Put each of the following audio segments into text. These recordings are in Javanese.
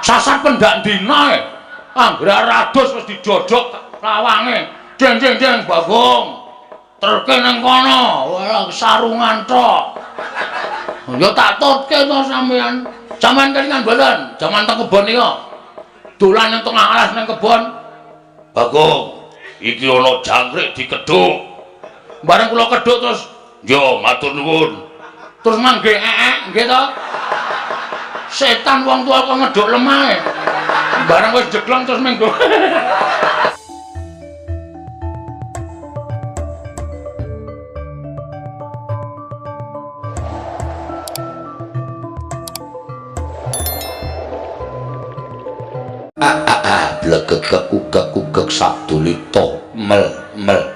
Sasar pendak dina e. Anggere rados wis didodok lawange. Jeng jeng jeng Bagong. Terke ning kono, ora sarungan tok. Ya tak tutke to sampean. Sampean kelingan mboten? Jaman teng kebon nika. Dolan ning tengah alas ning kebon. Bagong, iki ana jangkrik dikedhuk. Bareng kula kedhuk terus, yo matur nuwun. Terus mangke ee nggih to. Setan wong tua kok ngedhuk lemahe. Bareng wis jeglong terus minggu. Blegegek ugek-ugek sadulita mel mel.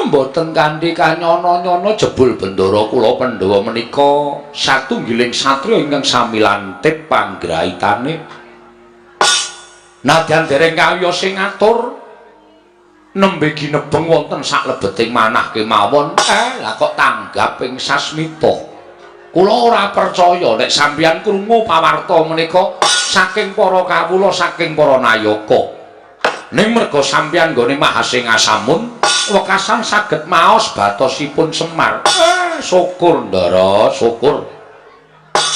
Mboten kanthi kanyono-nyono jebul bendara kula Pandhawa menika satunggiling satriya ingkang sami lantip panggraitane. Nadyan dereng kawiyos sing ngatur nembe ginebeng wonten saklebeting manah kemawon. Lah kok tanggap ing sasmita. Kula ora percaya nek sampeyan krungu pawarta menika saking para kawula, saking para nayaka. Ning merga sampeyan nggone Mahasingasamun wekasan saged maos batosipun Semar. Syukur Ndara, syukur.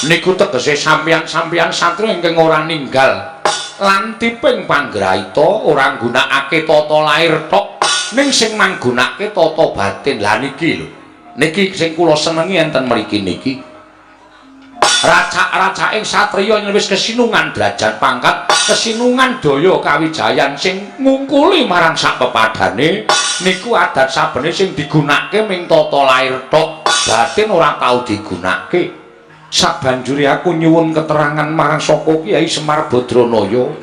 Niku tegese sampeyan-sampeyan satriya ingkang ora ninggal lantiping panggraita, ora nggunakake tata lair tok, ning sing manggunakake tata batin. Lah niki lho. Niki sing kula senengi enten mriki niki. Racak-racaking satriya yen wis kesinungan derajat pangkat, kesinungan daya kawijayan sing ngungkuli marang sak pepadane niku adat sabene sing digunakake ming tata lair tok, batin ora tau digunakake. Sabanjure aku nyuwun keterangan marang saka Kyai Semar Badranaya.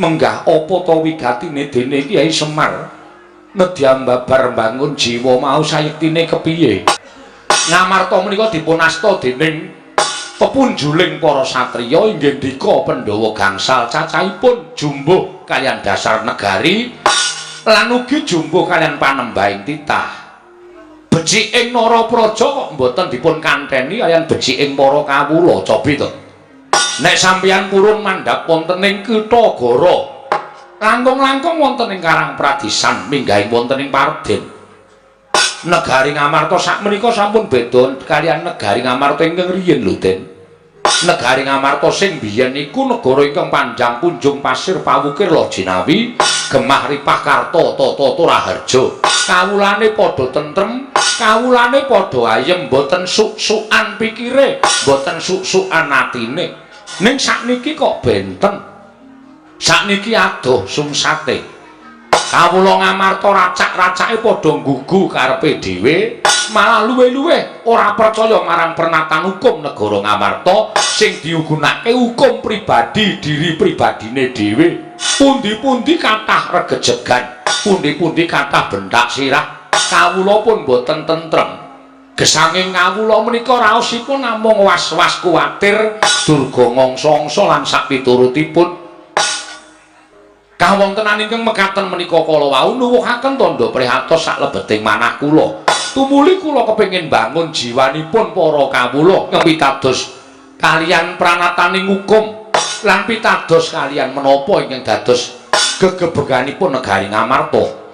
Menggah apa ta wigatine dene Kyai Semar nedya babar mbangun jiwa mau sayektine kepiye? Ngamarta menika dipun asta dening pepunjuling para satriya inggih ndika Pandhawa gangsal cacahipun jumbuh kaliyan dasar negari lan ugi jumbuh kaliyan panembahing titah. Beciking Narapraja kok mboten dipun kanteni kaliyan beciking para kawula, cobi to. Nek sampeyan purun mandhap wonten ing Kitha Gara, langkung-langkung wonten ing Karang Pradisan minggahing wonten ing Parden. Negari Ngamarta sakmenika sampun beda kaliyan negari Ngamarta ingkang riyin lho, Den. Negari Ngamarta sing biyen iku negara ingkang panjang punjung pasir pawukir Lojinawi, gemah ripah karta tata raharja. Kawulane padha tentrem, kawulane padha ayem, mboten suk-sukan pikire, mboten suk-sukan atine. Ning sakniki kok benten. Sakniki adoh sungsate. Kawula Ngamarta racak-racake padha nggugu karepe dhewe, malah luwih-luwih ora percaya marang pernatan hukum negara Ngamarta sing diugunake hukum pribadi diri pribadine dhewe. Pundi-pundi kathah regejegan, pundi-pundi kathah bentak sirah, kawula pun boten tentrem. Gesanging kawula menika raosipun namung was-was kuwatir durga ngangsa-angsa lan sapiturutipun. Kawontenan ingkang mekaten menika kala wau nuwuhaken tandha prihatos saklebeting manah kula. Tumuli kula kepengin bangun jiwanipun para kawula pitados kaliyan pranataning hukum lan pitados kaliyan menapa ingkang dados gegebeganipun negari Ngamarta.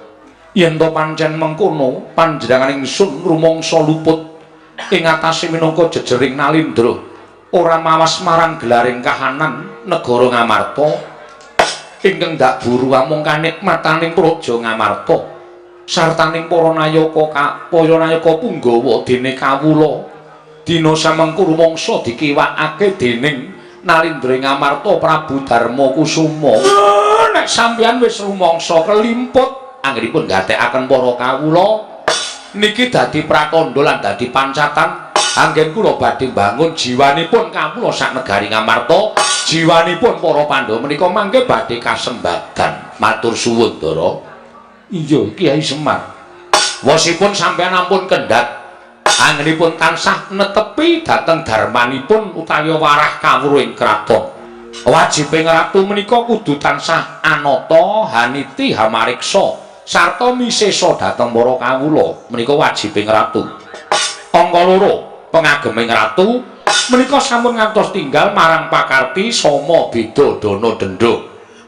Yen to pancen mengkono, panjenengan ingsun rumangsa luput ing atase minangka jejering nalindra, ora mawas marang gelaring kahanan negara Ngamarta. Ingkang ndak buru amung kanikmataning praja Ngamarta sartaning para nayaka para nayaka punggawa dene kawula dina samengku rumangsa dikiwakake dening Nalindra Ngamarta Prabu Darma Kusuma. Nek sampeyan wis rumangsa kelimput anggenipun gatekaken para kawula niki dadi pratandha lan dadi pancatan anggen kula badhe mbangun jiwanipun kawula sak negari Ngamarta. Jiwanipun para Pandhawa menika mangke badhe kasembadan. Matur suwun, Ndara. Iya, Kyai Semar. Wosipun sampeyan ampun kendhat. Anggenipun tansah netepi dhateng darmanipun utawi warah kawruh ing kraton. Wajibing ratu menika kudu tansah anata, haniti, hamariksa sarta misesa dhateng para kawula. Menika wajibing ratu. Angka loro, pengageming ratu Menika sampun ngantos tinggal marang pakarti sama beda dana denda.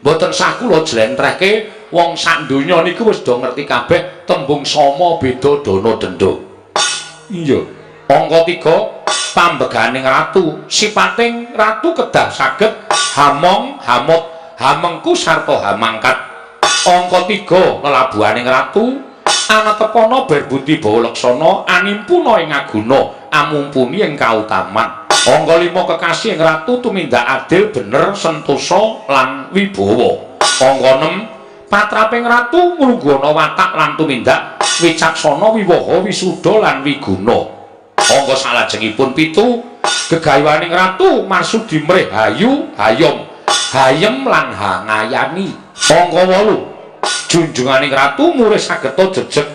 Mboten sah kula jlentrehke, wong sak donya niku wis do ngerti kabeh tembung sama beda dana denda. Iya. Angka 3, pambeganing ratu. Sipating ratu kedah saged hamong, hamot, hamengku sarta hamangkat. Angka 3, lelabuhaning ratu anatepana berbudi bawa laksana, animpuna ing aguna, amumpuni ing kautaman. Angka 5, kekasih ing ratu tumindak adil, bener, sentosa lan wibawa. Angka 6, patraping ratu nglungguhana watak lan tumindak wicaksana, wiwaha, wisuda lan wiguna. Angka salajengipun 7, gegayuhaning ratu marsudi mrih hayu, hayom, hayem lan hangayani. Angka 8, junjunganing ratu murih sageta jejeg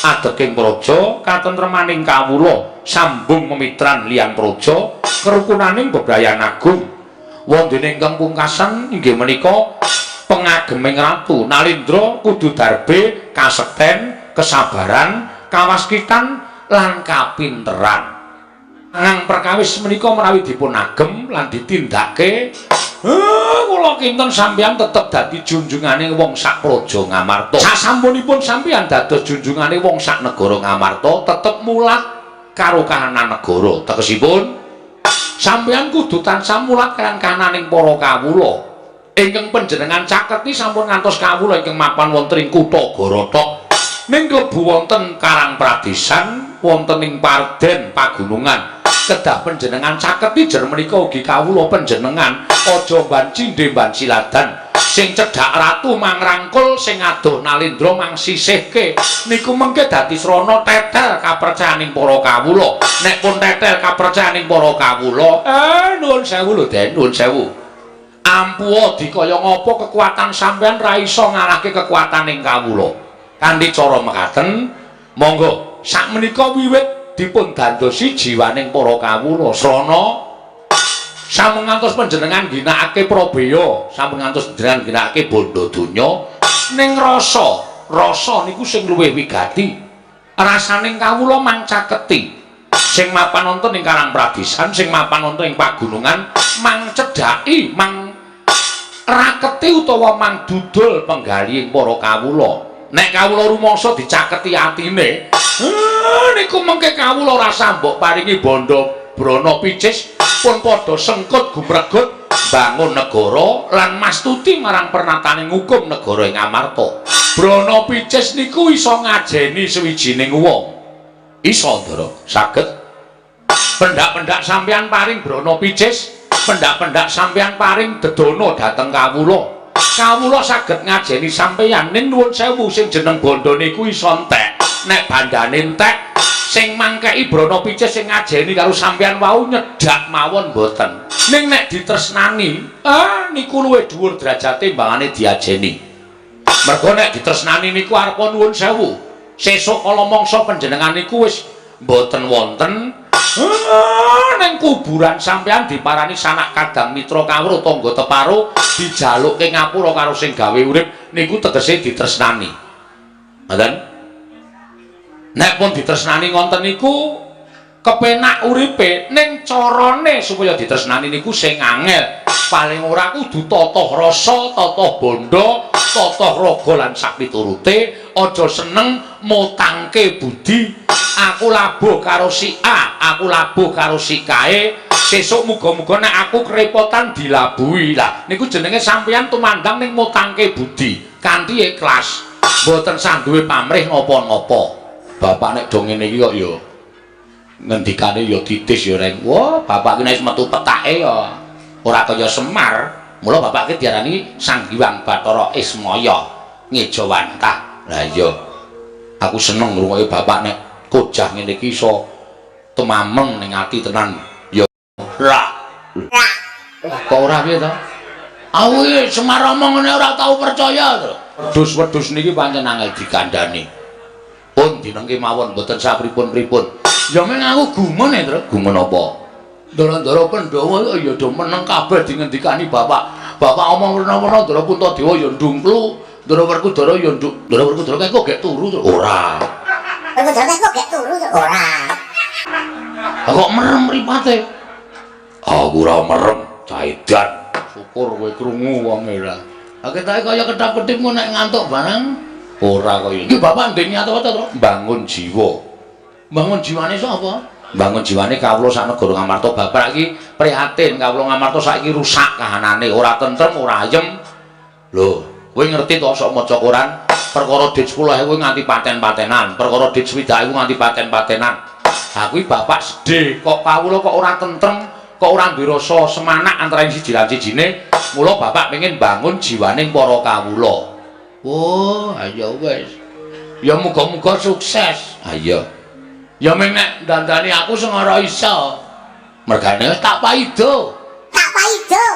adeking praja, katentremaning kawula, sambung memitran liyan praja, kerukunaning bebrayan agung. Wondene ingkang pungkasan inggih menika pengageming ratu Nalindra kudu darbe kasekten, kesabaran, kawaskitan lan kapinteran. Ngang perkawis menika menawi dipun agem lan ditindakake, kula kinten sampeyan tetep dadi junjungane wong sak praja Ngamarta. Sasampunipun sampeyan dados junjungane wong sak negara Ngamarta, tetep mulat karo kahanan negara. Tegesipun sampeyan kudu tansah mulat kaliyan kahananing para kawula. Ingkang panjenengan caketi sampun ngantos kawula ingkang mapan wonten ing kutha Gorotok. Ning klebu wonten Karang Pradesan, wonten ing Parden pagunungan. Kedah panjenengan caketi jer menika ugi kawula panjenengan aja mban cindhe mban siladan. Sing cedhak ratu mangrangkul, sing adoh Nalindra mang sisihke. Niku mengke dadi srana tetel kapercayaning para kawula. Nek pun tetel kapercayaning para kawula, nuwun sewu lho, Den, nuwun sewu. Ampuha dikaya ngapa kekuatan sampean ra iso ngalahke kekuataning kawula. Kanthi cara mekaten, monggo sakmenika wiwit dipun dandosi jiwaning para kawula. Srana sampun ngantos panjenengan ginakake prabeya, sampun ngantos panjenengan ginakake bondo donya, ning rasa, rasa niku sing luwih wigati. Rasaning kawula mangcaketi. Sing mapan wonten ing Karang Pradesan, sing mapan wonten ing pagunungan, mang cedhaki, mang raketi utawa mang dudul penggalihing para kawula. Nek kawula rumangsa dicaketi atine, niku mengke kawula rasa mbok paringi bondo brana picis pun padha sengkut gumregut bangun negara lan mastuti marang pernataning hukum negara ing Amarta. Brana picis niku iso ngajeni suwijining wong. Iso, Ndara, saged. Pendak-pendak sampeyan paring brana picis, pendak-pendak sampeyan paring dedana dhateng kawula. Kawula saged ngajeni sampeyan. Ning nuwun sewu, sing jeneng bondo niku iso entek. Nek bandane entek, sing mangkeki brana picis sing ngajeni karo sampeyan wau nyedak mawon mboten. Ning nek ditresnani, niku luwih dhuwur derajate mbangane diajeni. Mergo nek ditresnani niku arepa nuwun sewu. Sesuk kala mangsa panjenengan niku wis mboten wonten, ning kuburan sampeyan diparani sanak kadang mitra kawruh tangga teparo, dijalukke ngapura karo sing gawe urip, niku tegese ditresnani. Ngoten? Nek pun ditresnani ngonten niku kepenak uripe, ning carane supaya ditresnani niku sing angel. Paling ora kudu tata rasa, tata bondo, tata raga lan sapiturute, aja seneng mutangke budi. Aku labuh karo si A, aku labuh karo si kae, sesuk muga-muga nek aku kerepotan dilabuhi. Lah niku jenenge sampeyan tumandang ning mutangke budi kanthi ikhlas. Mboten sah duwe pamrih napa-napa. Bapak nek do ngene iki kok ya ngendikane ya titis ya, Reng. Wah, bapak ki nek metu petake ya ora kaya Semar. Mula bapak ki diarani Sang Hyang Bathara Ismaya ngejawantah. Lah iya. Aku seneng ngrungokke bapak nek kojah ngene iki iso temameng ning ati tenan. Ya ora. Kok ora piye to? Aku iki Semar omong ngene ora tau percaya to. Wedhus-wedhus niki pancen angel dikandani. Pun dinengke mawon, mboten sapripun-pripun. Ya meng aku gumun e, Tru. Gumun apa? Ndara-ndara Pandhawa ya do meneng kabeh dingendikani bapak. Bapak omong werna-werna, Ndara Puntadewa ya ndungklu, Ndara Werkudara ya nduk. Ndara Werkudara kae kok gek turu to? Ora. Werkudara kae kok gek turu to? Ora. Kok merem mripate? Aku ora merem, caidan. Syukur kowe krungu wong ora. Ah ketoke kaya kedap-kedip ngono nek ngantuk barang. Ora kaya Iki bapak ndek niat apa to? Bangun jiwa. Bangun jiwane sapa? Bangun jiwane kawula sak negara Ngamarta. Bapak iki prihatin kawula Ngamarta saiki rusak kahanane, ora tentrem, ora ayem. Lho, kowe ngerti to sok maca koran? Perkara dit 10.000 nganti paten-patenan, perkara dit 60.000 nganti paten-patenan. Ha kuwi bapak sedih, kok kawula kok ora tentrem, kok ora duwe rasa semanak antara siji lan sijine. Mula bapak pengen bangun jiwaning para kawula. Oh, ayo wis. Ya muga-muga sukses. Ha iya. Ya ming nek dandani aku sing ora iso. Mergane wis tak paido. Tak paido.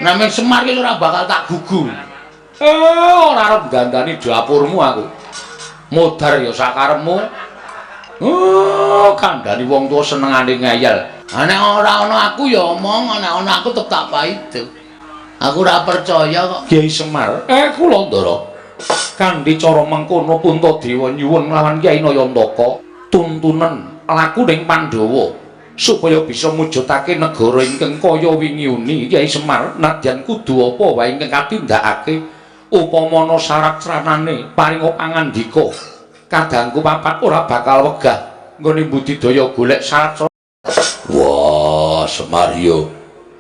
Nek ming Semar ki ora bakal tak gugu. Eh, ora arep dandani dapurmu aku. Modar ya sakarepmu. Oh, kandhani wong tuwa senengane ngeyel. Ha nek ora ana aku ya omong, nek ana aku tetep tak paido. Aku ora percaya kok. Kyai Semar, kula Ndara. Kanthi cara mengkono Puntadewa nyuwun lawan Kyai Nayantaka tuntunan laku ning Pandhawa supaya bisa mujudake negara ingkang kaya wingi uni. Kyai Semar, nadyan kudu apa wae ingkang katindakake upama ana syarat sranane paringa pangandika. Kadangku papat ora bakal wegah nggone budidaya golek syarat. Wah, Semar yo.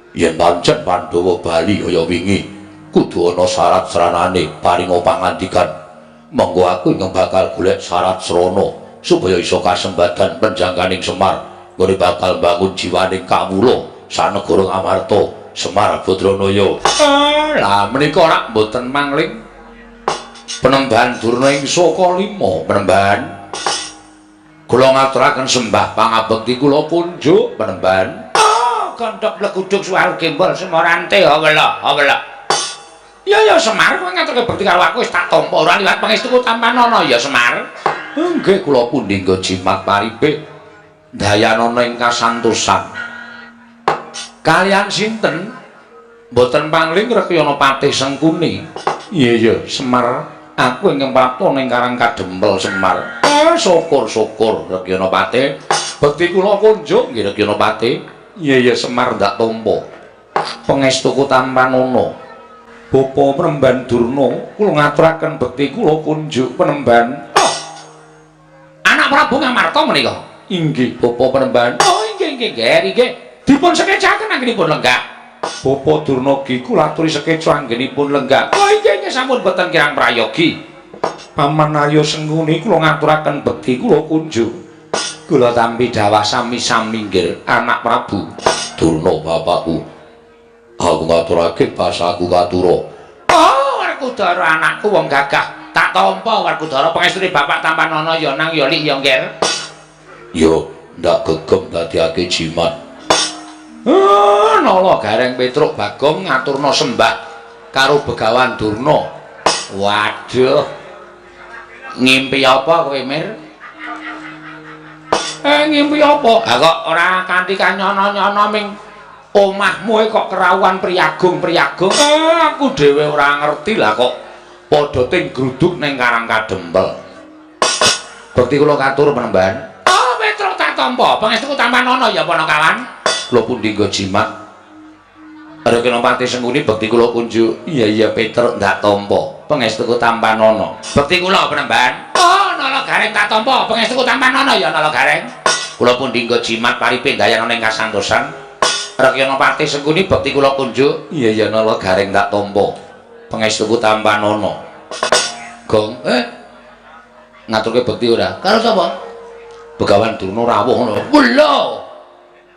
Yen pancen Pandhawa bali kaya wingi, kudu ana syarat sranane paringa pangandikan. Monggo aku ingkang bakal golek syarat srana supaya iso kasembadan penjangkaning Semar nggone bakal mbangun jiwaning kawula sanegara Ngamarta. Semar Badranaya. Lah menika rak mboten mangling Penembahan Durna ing Saka 5 Penembahan. Kula ngaturaken sembah pangabekti kula kunjuk Penembahan. Gondok bleguduk suwaru gembol semorante awela awela. Ya ya Semar, kowe ngaturke bekti karo aku wis tak tampa ora liwat pangestuku tampanana ya Semar. Nggih kula pundi nggo jimat paripe dayanana ing kasantosan. Kalian sinten? Mboten pangling Rekyana Patih Sengkuni. Iya iya Semar, aku ingkang prapta ning Karang Kadempel Semar. Syukur-syukur Rekyana Patih. Bekti kula kunjuk nggih Rekyana Patih. Iya iya Semar ndak tampa. Pangestuku tampanana. Bapa Penemban Durna, kula ngaturaken bekti kula kunjuk Penemban. Oh. Anak Prabu Ngamarta menika. Inggih, Bapa Penemban. Oh, inggih inggih nggih inggih. Dipun sekecaken anggenipun lenggah. Bapa Durna gi kula aturi sekeca anggenipun lenggah. Oh, inggih inggih sampun boten kirang prayogi. Paman Arya Sengkuni kula ngaturaken bekti kula kunjuk. Kula tampi dawah sami-sami nggih anak Prabu Durna bapakku. Aku ngaturake basaku katura. Oh, Werkudara anakku wong gagah. Tak tampa Werkudara pangestune bapak tampanana ya nang ya lik ya ngger. Yo ndak gegem dadiake jimat. Nala Gareng Petruk Bagong ngaturna sembah karo Begawan Durna. Waduh. Ngimpi apa kowe, Mir? Ngimpi apa? Ha kok ora kanthi kanyono-nyono ming omahmu kok kerawuhan priyagung-priyagung. Aku dhewe ora ngerti lah kok padha ting gruduk ning Karang Kadempel. Bekti kula katur Penemban. Oh, Petruk tak tampa. Pangestuku tampanana ya Panakawan. Kula pundi nggo jimat. Rekena Patih Sengkuni bekti kula kunjuk. Iya iya Petruk ndak tampa. Pangestuku tampanana. Bekti kula Penemban. Oh, Nala Gareng tak tampa. Pangestuku tampanana ya Nala Gareng. Kula pundi nggo jimat paripe ndayana ing kasantosan. Rekyana Patih Sengkuni bekti kula kunjuk. Iya iya Nala Gareng tak tampa. Pangestuku tampanana. Gong, ngaturke bekti ora? Karo sapa? Begawan Durna rawuh ngono. Lho.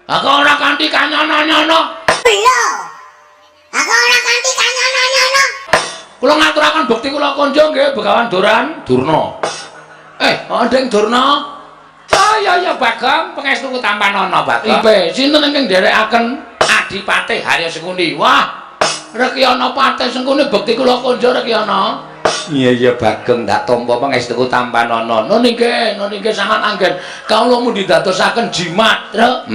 Aku ora kanthi kanyono-nyono. Lho. Aku ora kanthi kanyono-nyono. Kula ngaturaken bekti kula kunjuk nggih Begawan Duran Durna. Ndeng Durna. Oh iya iya Bagong, pangestuku tampanana Bagong. Ipe, sinten ingkang nderekaken Adipati Harya Sengkuni. Wah, Rekyana Patih Sengkuni bekti kula kunjuk Rekyana. Iya iya Bagong ndak tampa pangestuku tampanana. Nun inggih, nun inggih sangat anggen. Kawula mundi dadosaken jimat, Truk.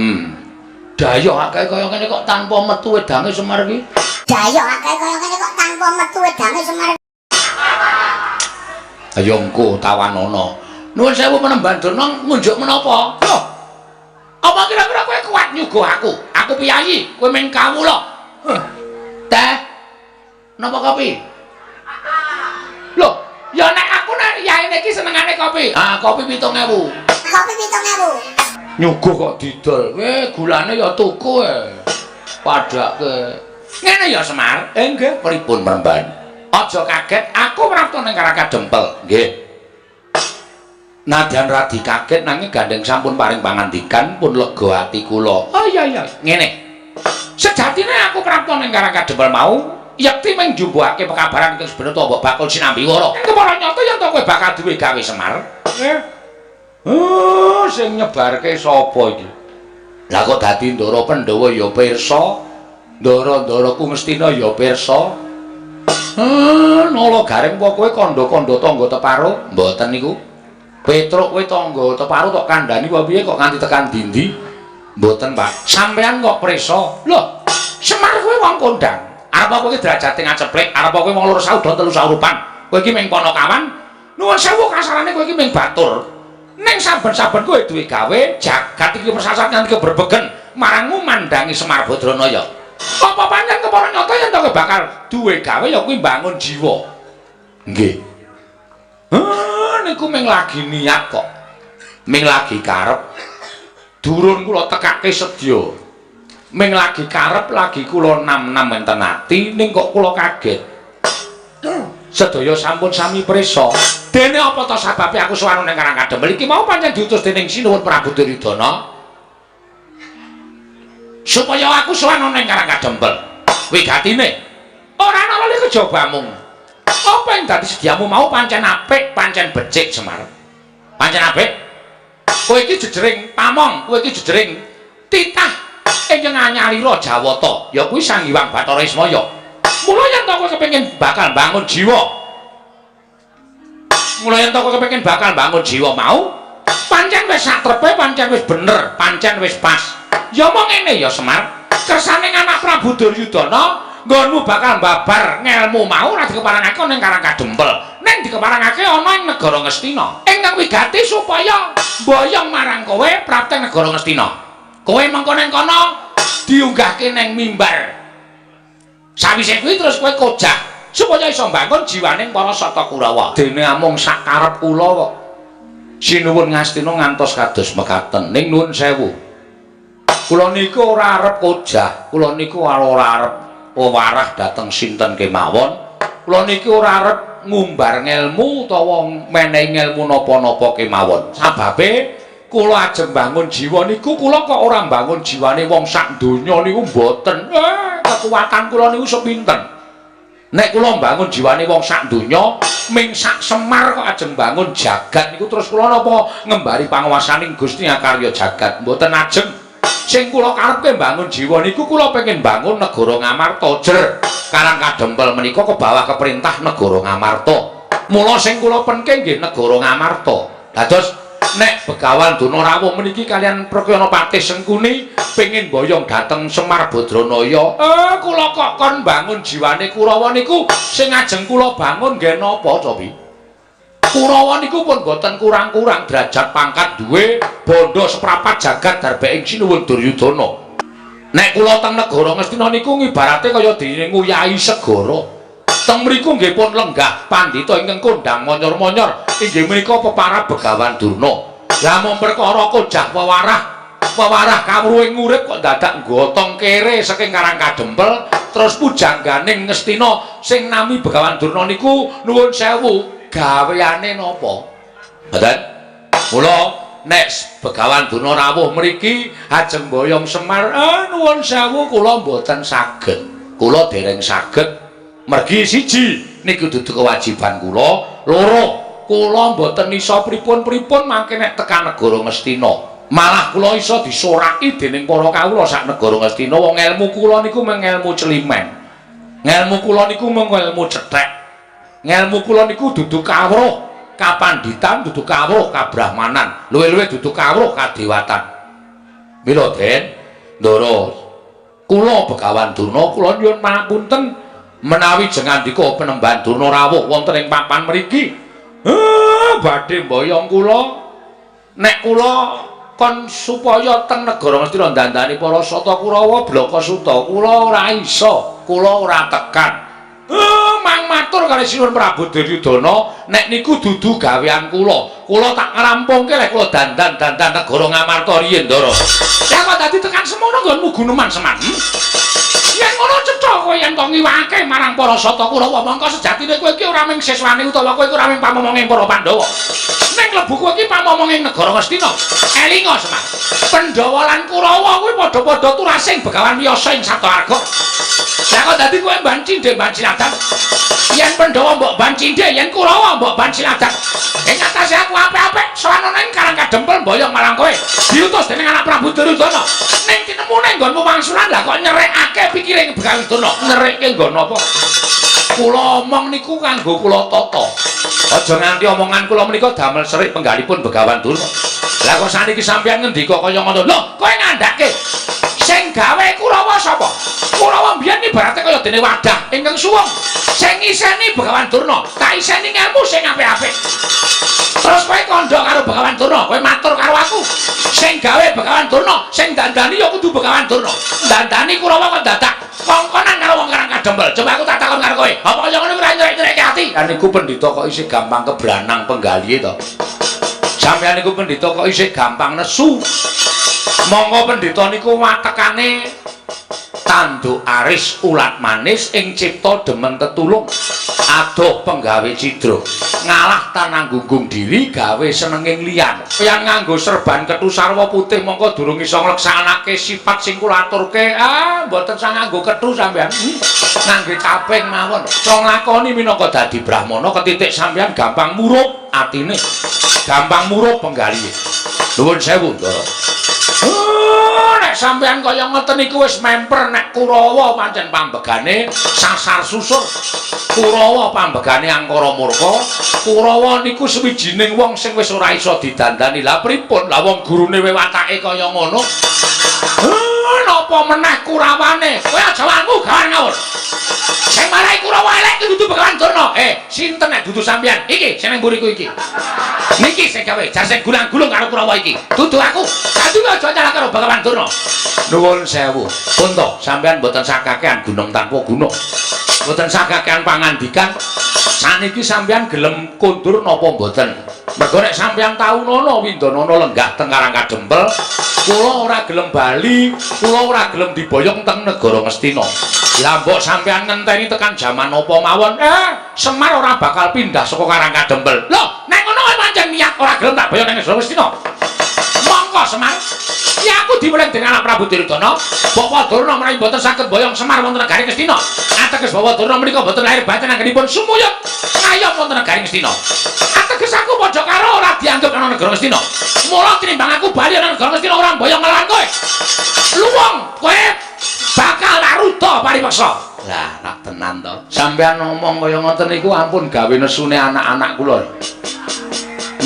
Dayoh akeh kaya ngene kok tanpa metu wedange Semar iki. Dayoh akeh kaya ngene kok tanpa metu wedange Semar. Ayo engko tawanana. Nuwun sewu Penemban Durna ngunjuk menapa? Loh. Apa kira-kira kowe kuat nyuguh aku? Aku Aku piyayi, kowe ming kawula. Teh. Napa kopi? Loh, ya nek aku nek yaene iki senengane kopi. Ah, kopi 7000. Kopi 7000. Nyuguh kok didol. Kowe gulane ya tuku e. Padake. Ngene ya Semar. Nggih, pripun Mremban? Aja kaget, aku prapta ning Karang Kadempel. Nggih. Nadyan radi kaget nanging gandeng sampun paring pangandikan pun lega ati kula. Oh iya iya, ngene. Sejatine aku prapta ning Karang Kadempel mau yekti mung njumbuhake pekabaran ingkang sebenarnya mbok bakul sinambi wara. Kepara nyata yen to kowe bakal duwe gawe Semar. Nggih. Oh, sing nyebarke sapa iki? Lah kok dadi Ndara Pandhawa ya pirsa, Ndara-ndaraku Ngastina ya pirsa. Nala Gareng apa kowe kandha-kandha tangga teparo? Mboten niku. Petruk kowe tangga teparo tok kandhani apa piye kok nganti tekan dindi? Mboten, Pak. Sampeyan kok prisa? Loh, Semar kowe wong kondang. Arep kowe iki derajate ngaceplik, arep kowe wong loro saudha telu saurupan. Kowe iki ming panakawan. Nuwun sewu kasarane kowe iki ming batur. Ning saben-saben kowe duwe gawe, jagat iki persasat nganti keberbegen marangmu mandangi Semar Badranaya. Apa pancen kepara nyata yen to kowe bakal duwe gawe ya kuwi mbangun jiwa. Nggih. Niku ming lagi niat kok. Ming lagi karep. Durun kula tekake sedya. Ming lagi karep lagi kula nam-nam enten ati ning kok kula kaget. Sedaya sampun sami prisa. Dene apa to sababe aku sowan ning Karang Kadempel iki mau pancen diutus dening Sinuwun Prabu Duryudana supaya aku sowan ning Karang Kadempel. Wigatine ora ana lali kejabamu. Apa yang dadi sediamu mau pancen apik, pancen becik Semar. Pancen apik. Kowe iki jejering pamong, kowe iki jejering titah ingkang anyalira Jawata, ya kuwi Sang Hyang Bathara Ismaya. Mula yen to kowe kepengin bakal bangun jiwa. Mula yen to kowe kepengin bakal bangun jiwa mau, pancen wis satrepe, pancen wis bener, pancen wis pas. Ya mong ngene ya Semar, kersane anak Prabu Duryudana nggonmu bakal babar ngelmu mau ora dikeparangake ning Karang Kadempel, ning dikeparangake ana ing negara Ngastina. Ingkang wigati supaya mboyong marang kowe prapteng negara Ngastina. Kowe mengko ning kono diunggahke ning mimbar. Sawise kuwi terus kowe kojah supaya iso mbangun jiwaning para Sata Kurawa. Dene amung sak karep kula kok. Sinuwun Ngastina ngantos kados mekaten. Ning nuwun sewu. Kula niku ora arep kojah, kula niku ora arep wewarah dhateng sinten kemawon. Kula niki ora arep ngumbar ngelmu utawa menehi ngelmu napa-napa kemawon. Sababe kula ajeng bangun jiwa niku kula kok ora mbangun jiwane wong sak donya niku mboten. Kekuatan kula niku sepinten. Nek kula mbangun jiwane wong sak donya, ming sak Semar kok ajeng bangun jagat niku terus kula napa ngembari panguwasaning Gusti Akarya jagat. Mboten ajeng. Sing kula karepke mbangun jiwa niku kula pengen bangun negara Ngamarta jer. Karang Kadempel menika ke bawah keperintah negara Ngamarta. Mula sing kula penke nggih negara Ngamarta. Dados nek Begawan Durna rawuh meniki kalian Prakyana Patih Sengkuni pengin boyong dhateng Semar Badranaya. Kula kok kon bangun jiwane Kurawa niku sing ajeng kula bangun nggih napa cobi? Kurawa niku pun boten kurang-kurang derajat pangkat duwe bondo seprapat jagat darbe ing Sinuwun Duryudana. Nek kula teng negara Ngastina niku ngibarate kaya dene nguyahi segara. Teng mriku nggih pun lenggah pandhita ingkang kondhang monyor-monyor inggih menika peparab Begawan Durna. Lah mung perkara kojah wewarah, wewarah kawruhing urip kok dadak gotong kere saking Karang Kadempel terus pujangganing Ngastina sing nami Begawan Durna niku nuwun sewu gaweane napa? Mboten. Mula nek Begawan Durna rawuh mriki ajeng boyong Semar, nuwun sewu kula mboten saged. Kula dereng saged. Mergi siji niku dudu kewajiban kula, loro kula mboten iso pripun-pripun mangke nek tekan negara Ngastina. Malah kula iso disoraki dening para kawula sak negara Ngastina wong elmu kula niku mung elmu celimen. Ngelmu kula niku mung elmu cethek. Ngelmu kula niku dudu kawruh kapanditan, dudu kawruh kabrahmanan, luwih-luwih dudu kawruh kadewatan. Mila Den, Ndara, kula Begawan Durna kula nyuwun pangapunten menawi jengandika Penemban Durna rawuh wonten ing papan mriki. Badhe mboyong kula. Nek kula Kon supaya teng negara Ngastina dandani para Sata Kurawa blaka suta, kula ora iso, kula ora tekan. Mang matur kali Sinuwun Prabu Duryudana, nek niku dudu gawean kula. Kula tak ngrampungke lek kula dandan-dandan negara Ngamarta riyin, Ndara. Lah kok dadi tekan semono nggonmu guneman Semar? Yen ngono cetha kowe yen to ngiwake marang para Sata Kurawa, mongko sejatine kowe iki ora mung siswane utawa kowe iki ora mung pamomonging para Pandhawa. Ning klebu kowe iki pamomonging negara Ngastina. Elinga Semar. Pandhawa lan Kurawa kuwi padha-padha turasing Begawan Wiyasa ing Sabtawarga. Lah kok dadi kowe mban cindhe mban siladan? Yen Pandhawa mbok ban cindhe, yen Kurawa mbok ban siladan. Ing atase aku apik-apik sowan ana ing Karang Kadempel mboyong marang kowe. Diutus dening anak Prabu Duryudana. Ning tinemune nggonmu wangsulan lah kok nyerekake pikiring Begawan Durna. Nyerekke nggon apa? Kula omong niku kanggo kula tata. Aja nganti omongan kula menika damel serik penggalipun Begawan Durna. Lah kok saniki sampeyan ngendika kaya ngono? Lho, kowe ngandhake sing gawe Kurawa sapa? Kurawa mbiyen ibarate kaya dene wadah ingkang suwung. Sing ngiseni Begawan Durna, tak iseni ngelmu sing apik-apik. Terus kowe kandha karo Begawan Durna, kowe matur karo aku. Sing gawe Begawan Durna, sing dandani ya kudu Begawan Durna. Dandani Kurawa kok dadak kongkonan karo wong Karang Kadempel. Coba aku tak takon karo kowe. Apa kaya ngono ora nyerek-nyerekke ati? Lah niku pendhita kok isih gampang kebranang penggalihe to. Sampeyan niku pendhita kok isih gampang nesu. Monggo pendhita niku watekane tanduk aris ulat manis ing cipta demen tetulung, adoh penggawe cidra, ngalah tanang gunggung diri gawe senenging liyan. Yang nganggo serban kethu sarwa putih mongko durung iso ngleksanake sifat sing kula aturke. Ah, mboten sang nganggo kethu sampeyan. Ngangge caping mawon. So nglakoni minangka dadi brahmana ketitik sampeyan gampang murup atine, gampang murup penggalihe. Nuwun sewu, Ndara. Oh, nek sampeyan kaya ngoten niku wis memper nek Kurawa pancen pambegane sasar susur. Kurawa pambegane angkara murka. Kurawa niku sawijining wong sing wis ora iso didandani. Lah pripun? Lah wong gurune watake kaya ngono. Napa meneh Kurawane? Kowe aja wangu gawan ngawur. Sing marai Kurawa elek iki dudu Begawan Durna. Sinten nek dudu sampeyan? Iki sing nang mburiku iki. Niki sing gawe jar sing gulang-gulung karo Kurawa iki. Dudu aku. Dadi aja nyalah karo Begawan Durna. Nuwun sewu. Pun to, sampeyan mboten sakakean gunung tanpa guna. Mboten sakakean pangandikan. Saniki sampeyan gelem kondur napa mboten? Mergo nek sampeyan taunono Windanana lenggah teng Karang Kadempel, kula ora gelem bali, kula ora gelem diboyong teng negara Ngastina. Lah mbok sampeyan ngenteni tekan jaman apa mawon, Semar ora bakal pindah saka Karang Kadempel. Lho, nek ngono kowe pancen niat ora gelem tak boyong nang negara Ngastina. Mongko Semar. Ya aku diweling dening anak Prabu Duryudana, Bapak Durna menawi mboten saged boyong Semar wonten negari Ngastina. Ateges Bapak Durna menika mboten lahir batin anggenipun sumuyut ngayom wonten negari Ngastina. Ateges aku padha karo ora dianggep ana negara Ngastina. Mula tinimbang aku bali ana negara Ngastina ora mboyong nglawan kowe. Luwung kowe bakal tak ruda paripeksa. Lah, rak tenan to. Sampeyan ngomong kaya ngoten niku ampun gawe nesune anak-anak kula.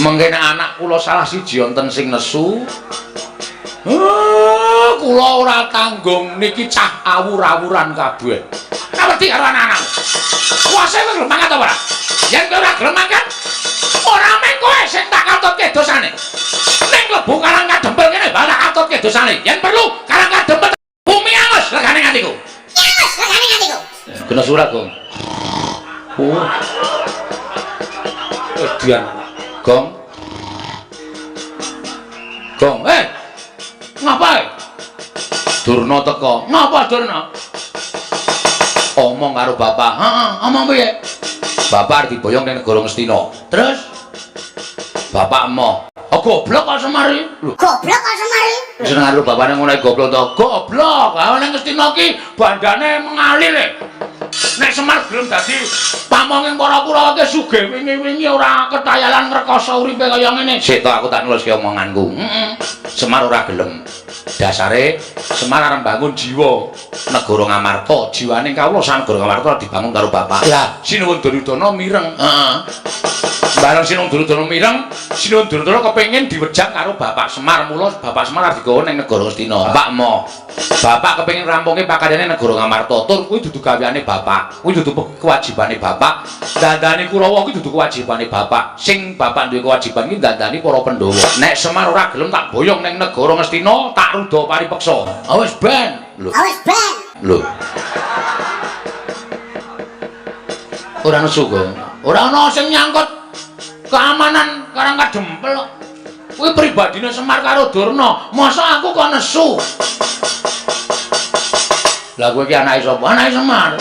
Mengke nek anak kula salah siji wonten sing nesu, kula ora tanggung niki cah awur-awuran kabeh. Ora wedi karo anak-anak. Kuwase kowe gelem mangkat apa ora? Yen kowe ora gelem mangkat, ora mung kowe sing tak katutke dosane. Ning klebu Karang Kadempel kene bakal tak katutke dosane. Yen perlu Karang Kadempel bumi angus regane atiku. Angus regane atiku. Kena surat, Gong. Oh. Edian. Gong. Gong, eh. Ngapa? Durna teko. Ngapa Durna? Omong karo bapak. Heeh, omong piye? Bapak arep diboyong ning negara Ngastina. Terus bapak emoh. Oh, goblok kok Semar iki. Lho, Goblok kok Semar iki. Seneng karo bapakne ngono goblok to. Goblok. Ha ning Ngastina ki bandane mengalir e. Nek Semar gelem dadi pamonging para Kurawa ki sugih wingi-wingi ora ketayalan ngrekoso uripe kaya ngene. Sik to aku tak nuliske omonganku. Heeh. Semar ora gelem. Dasare Semar arep bangun jiwa negara Ngamarta, jiwane kawula sak negara Ngamarta dibangun karo bapak. Lah, Sinuwun Duryudana mireng. Heeh. Bareng Sinuwun Duryudana mireng, Sinuwun Duryudana kepengin diwejang karo Bapak Semar. Mula Bapak Semar arep digawa ning negara Ngastina. Pak Mo. Bapak kepengin rampungke pakaryane negara Ngamarta, tur kuwi dudu gaweane bapak. Kuwi dudu kewajibane bapak. Dandani Kurawa kuwi dudu kewajibane bapak. Sing bapak duwe kewajiban ki dandani para Pandhawa. Nek Semar ora gelem tak boyong ning negara Ngastina, tak ruda paripeksa. Ah wis ben. Lho, Wis ben. lho. Ora nesu kowe. Ora ana sing nyangkut keamanan Karang Kadempel kok. Kuwi pribadine Semar karo Durna. Masa aku kok nesu? Lah kowe iki anake sapa? Anake Semar.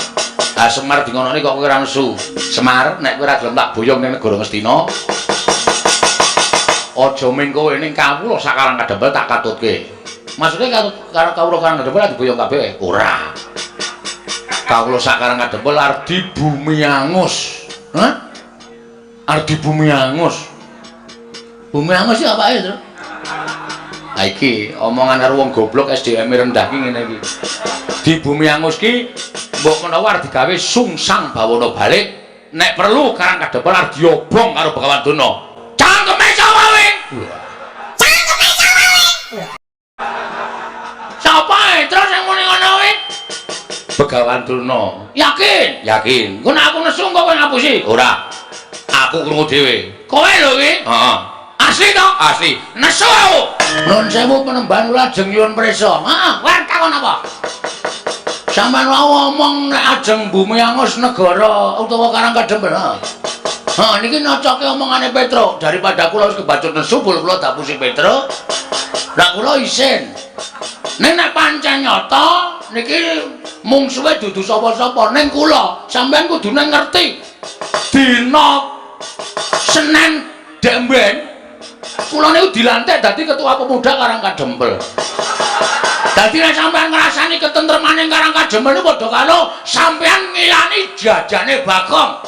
Ah Semar di ngonone kok kowe ora nesu. Semar, nek kowe ora gelem tak boyong ning negara Ngastina. Aja ming kowe ning kawula sak Karang Kadempel tak katutke. Maksude karo karo kawula Karang Kadempel diboyong kabeh? Ora. Kawula sak Karang Kadempel arep dibumi angus. Hah? Arep dibumi angus. Bumi angus iki apake, Tru? Ha iki omongan karo wong goblok SDM rendah ki ngene iki. Di bumi angus ki mbok menawa arep digawe sungsang bawana balik, nek perlu Karang Kadempel arep diobong karo Begawan Durna. Cangkeme sapa kowe? Cangkeme sapa kowe? Sapa e terus sing muni ngono kuwi? Begawan Durna. Yakin? Yakin. Engko nek aku nesu engko kowe ngapusi. Ora. Aku krungu dhewe. Kowe lho kuwi. Heeh. Asli to? Asli. Nesu aku. Nun sewu penemban kula ajeng nyuwun prisa. Heeh, kowe arep takon apa? Sampeyan wau omong nek ajeng bumi angus negara utawa Karang Kadempel. Heeh. Heeh, niki nocoke omongane Petro. Daripada kula wis kebacut nesu bul kula dapusi Petro. Lah kula isin. Ning nek pancen nyata niki mungsuhe dudu sapa-sapa ning kula. Sampeyan kudune ngerti. Dina Senin demben kula niku dilantik dadi ketua pemuda Karang Kadempel. Dadi nek sampeyan ngrasani ketentremane Karang Kadempel niku padha karo sampeyan ngilani jajane Bagong.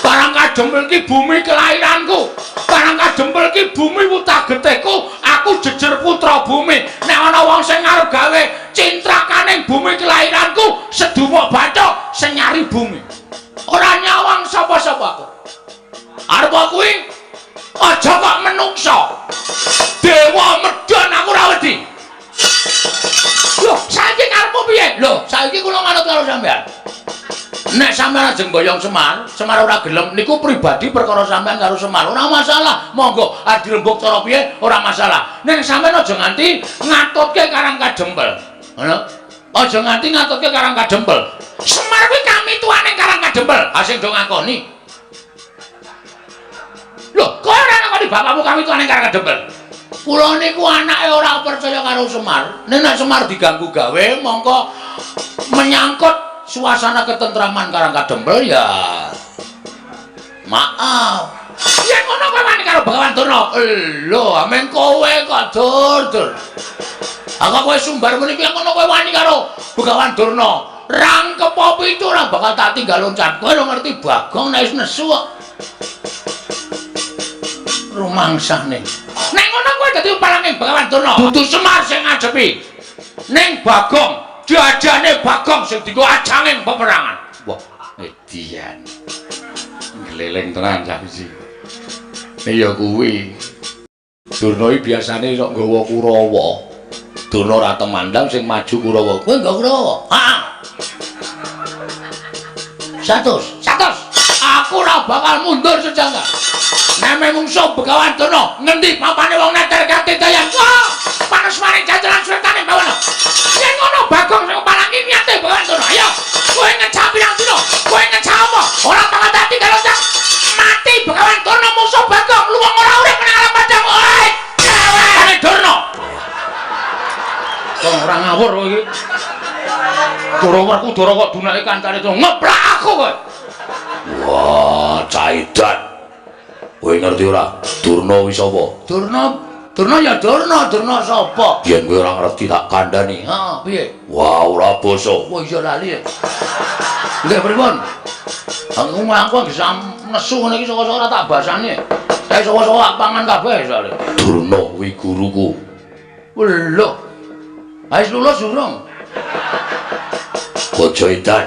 Karang Kadempel ki bumi kelahiranku. Karang Kadempel ki bumi wutah getihku. Aku jejer putra bumi. Nek ana wong sing arep gawe cintrakaning bumi kelahiranku, sedumuk bathuk sing nyari bumi. Ora nyawang sapa-sapa aku. Arep kuwi aja kok menungsa. Dewa medhon aku ora wedi. Lho, saiki karepmu piye? Lho, saiki kula manut karo sampean. Nek sampean ajeng boyong Semar, Semar ora gelem niku pribadi perkara sampean karo Semar. Ora masalah. Monggo arep dirembug cara piye ora masalah. Ning sampean aja nganti ngatutke Karang Kadempel. Ngono. Aja nganti ngatutke Karang Kadempel. Semar kuwi kamituane Karang Kadempel. Ha sing do ngakoni. Lho, kowe ora ngakoni bapakmu kamituane Karang Kadempel? Kula niku anake ora percaya karo Semar. Nek nek Semar diganggu gawe mongko menyangkut suasana ketentraman Karang Kadempel ya. Maaf. Yen ngono kowe wani karo Begawan Durna. Lho, amen kowe kok dur dur. Aku kowe sumbar muni piye ngono kowe wani karo Begawan Durna. Rangkep pitu ora bakal tak tinggal loncat. Kowe ora ngerti Bagong nek wis nesu kok. Rumangsane. Nek ngono kowe dadi palange Begawan Durna. Dudu Semar sing ngadepi. Ning Bagong, jajane Bagong sing dienggo ajanging peperangan. Wah, edian. Gleleng tenan cah iki. Ya kuwi. Durna iki biasane sok nggawa Kurawa. Durna ora temandang sing maju Kurawa. Kowe nggawa Kurawa? Heeh. 100. 100. Aku ora bakal mundur sejangka. Neme mungsuh Begawan Durna, ngendi papane wong neter katidayan? Wah, panas maring jajaran sretane bawana. Yen ngono Bagong sing palangi niate Begawan Durna. Ayo, kowe ngecap pirang dina? Kowe ngecap apa? Ora bakal dadi loncat. Mati Begawan Durna musuh Bagong, luwung ora urip nang alam padang. Oi, cewek Durna. Kok ora ngawur kowe iki. Dara Werkudara kok dunake kancane to ngeplak aku kowe. Wah, caidan. Kowe ngerti ora? Durna kuwi sapa? Durna, Durna ya Durna, Durna sapa? Yen kowe ora ngerti tak kandhani. Heeh, piye? Wah, ora basa. Wah, iya lali. Nggih, pripun? Aku aku bisa nesu ngene iki saka-saka ora tak basani. Tapi saka-saka tak pangan kabeh soalé. Durna kuwi guruku. Lho. Wis lulus urung? Aja edan.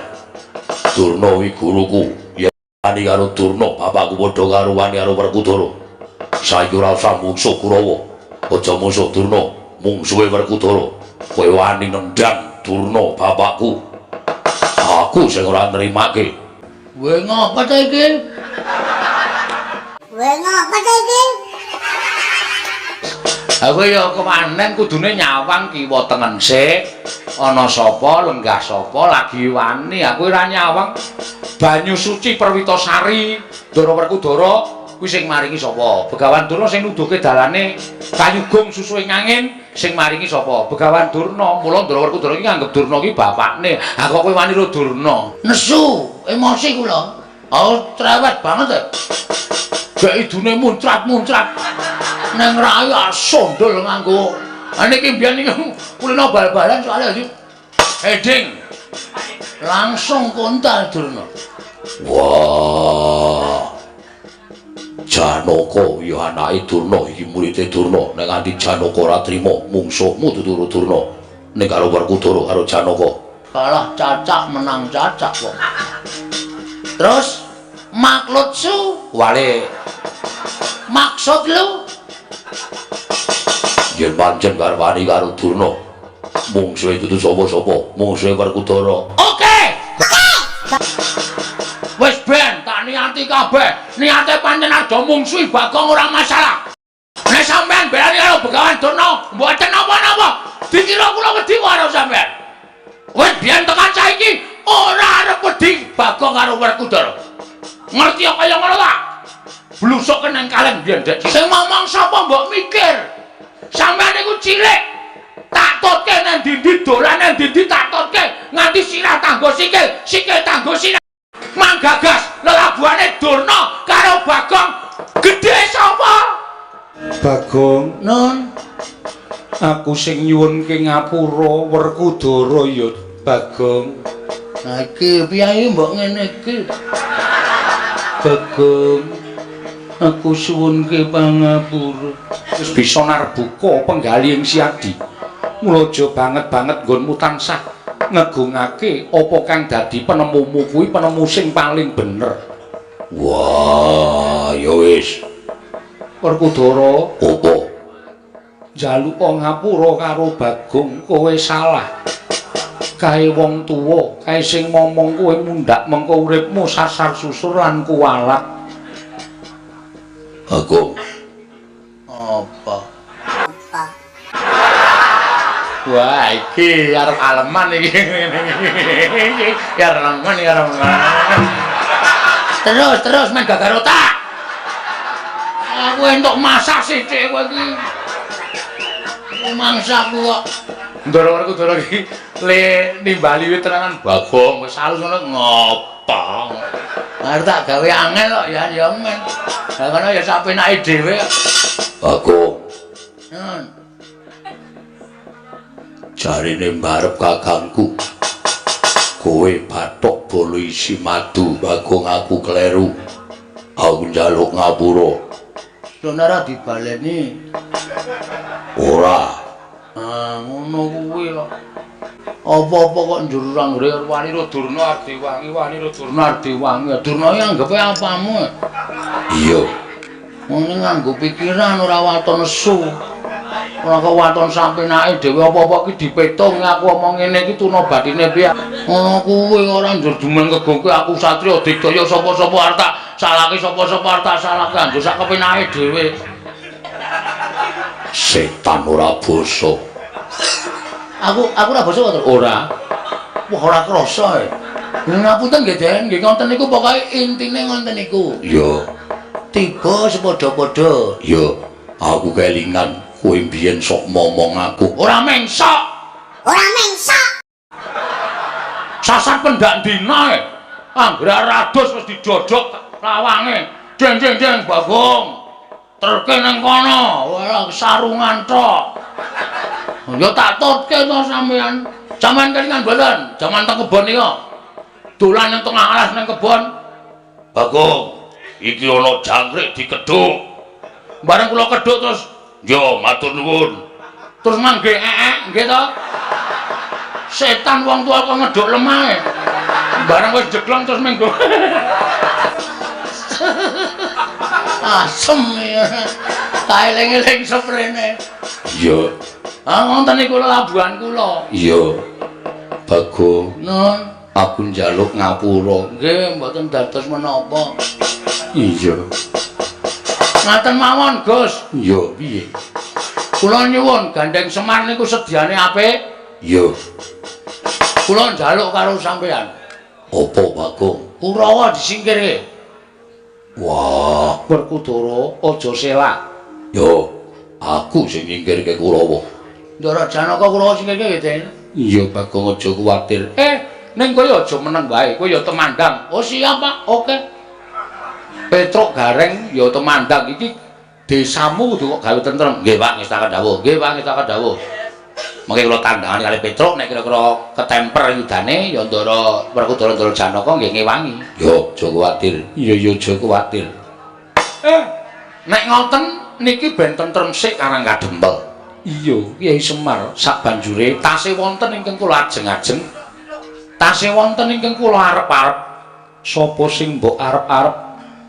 Durna kuwi guruku. Yen wani karo Durna, bapakku padha karo wani karo Werkudara. Saiki ora usah mungsuh Kurawa. Aja mungsuh Durna, mungsuhe Werkudara. Kowe wani nendang Durna bapakku. Aku sing ora nrimake. Kowe ngapa ta iki? Kowe ngapa ta iki? Aku ya kemanen kudune nyawang kiwa tengen sik. Ana sapa lenggah sapa lagi wani aku ora nyawang. Banyu suci Perwitasari Ndara Werkudara kuwi sing maringi sapa? Begawan Durna sing nuduhke dalane kayugung susuhe angin sing maringi sapa? Begawan Durna. Mula Ndara Werkudara iki nganggep Durna iki bapakne. Ha kok kowe wani ro Durna? Nesu, emosi kula. Oh, cerewet banget e. Gek idune muncrat-muncrat. Neng raya sondol nganggo. Ha niki mbiyen niki kulino bal-balan soalnya dadi heading. Langsung kontal Durna. Wah. Janaka ya anake Durna iki murite Durna. Nek nganti Janaka ora trima mungsuhmu dudu Durna. Ning karo Werkudara karo Janaka. Kalah cacak menang cacak kok. Terus maklutsu wale maksud lu yen pancen garwani karo Durna mungsuhe dudu sapa-sapa, mungsuhe Werkudara. Oke. Wis ben tak niati kabeh. Niate pancen ado mungsuhi Bagong ora masalah. Nek sampean belani karo Begawan Durna mboten napa-napa. Dikira kula wedi karo sampean. Wis biyen tekan saiki ora arep wedi Bagong karo Werkudara. Ngerti kaya ngono ta? Blusuk nang kaleng biyen dek. Sing ngomong sapa mbok mikir? Sampeyan niku cilik. Tak totke nang ndi-ndi dolan nang ndi-ndi tak totke nganti sirah tanggo sikil, sikil tanggo sirah. Manggagas lelabuhane Durna karo Bagong gedhe sapa? Bagong, Nun, aku sing nyuwunke ngapura Werkudara ya Bagong. Nah iki piye mbok ngene iki? Bagong, aku suwunke pangapura. Wis bisa narbuka penggali ing Siadi. Mula aja banget-banget nggonmu tansah ngegungake apa kang dadi penemumu kuwi penemu sing paling bener. Wah, ya wis. Werkudara, apa? Njaluk ngapura karo Bagong, kowe salah. Kae wong tuwa, kae sing ngomong kowe mundhak mengko uripmu sasar susur lan kuwalat. Bagong. Apa? Apa? Wah, iki arep aleman iki. Ya aleman, ya aleman. Terus, terus main gagar otak. Aku entuk masak sithik kowe iki. Mangsaku kok. Ndara Werkudara iki le nimbali wit terangan Bagong wis halus ngono ngopo. Arep tak gawe angel kok ya ya men. Lah kono ya sak penake dhewe. Bagong. Nun. Jarine mbarep kakangku. Kowe bathok bolo isi madu, Bagong aku kleru. Aku njaluk ngapura. Sono ora dibaleni. Ora. Ah, ngono kuwi kok. Apa-apa kok njur anggere wani ro Durna Ardewangi, wani ro Durna Ardewangi. Durna iki anggepe apamu? Iya. Ngene nganggo pikiran ora waton nesu. Ora kok waton sampenake dhewe apa-apa iki dipetung aku omong ngene iki tuna batine piye. Ngono kuwi ora njur jumeneng kegongke aku satriya digdaya sapa-sapa arep tak salahke sapa-sapa arep tak salahke anjur sak kepenake dhewe. Setan ora basa. Aku ora basa kok. Ora. Wah ora krasa e. Ngapunten nggih Den, nggih ngoten niku pokoke intine ngoten niku. Iya. Tiba sepadha-padha. Iya, aku kelingan kowe mbiyen sok momong aku. Ora mengsok. Ora mengsok. Sasar pendak dina e. Anggere rados wis didodok lawange. Deng deng deng Bagong. Terke nang kono, ora sarungan tok. Ya tak tutke to sampean. Sampean kelingan mboten? Jaman teng kebon iki. Dolan nang tengah alas nang kebon. Bagong, iki ana jangkrik dikedhuk. Bareng kula kedhuk terus yo matur nuwun. Terus mangge ee nggih to. Setan wong tua kok ngedhuk lemahe. Bareng wis jeglong terus minggu. Asem ya. Tak eling-eling seprene. Iya. Ah ngoten niku labuhan kula. Iya. Bagong, Nun, aku njaluk ngapura. Nggih mboten dados menapa. Iya. Ngaten mawon, Gus. Iya, piye? Kula nyuwun gandeng Semar niku sediane apik. Iya. Kula njaluk karo sampean. Apa, Bagong? Kurawa disingkirke. Wah, Werkudara aja selak. Yo, aku sing nyingkirke Kurawa. Ndara Janaka Kurawa singkirke nggih, Den. Iya, Bagong aja kuwatir. Ning kowe aja meneng wae, kowe ya temandang. Oh siap, Pak. Oke. Petruk Gareng ya temandang iki desamu kudu kok gawe tentrem. Nggih, Pak, ngestaken dawuh. Nggih, Pak, ngestaken dawuh. Mengke kula tandhangane kali Petruk nek kira-kira ketemper yudane ya Ndara Werkudara Ndara Janaka nggih ngewangi. Yo, aja kuwatir. Iya, iya aja kuwatir. Nek ngoten niki ben tentrem sik Karang Kadempel. Iya, Kyai Semar Sabanjure tasih wonten ingkang kula ajeng-ajeng. Tasih wonten ingkang kula arep-arep. Sapa sing mbok arep-arep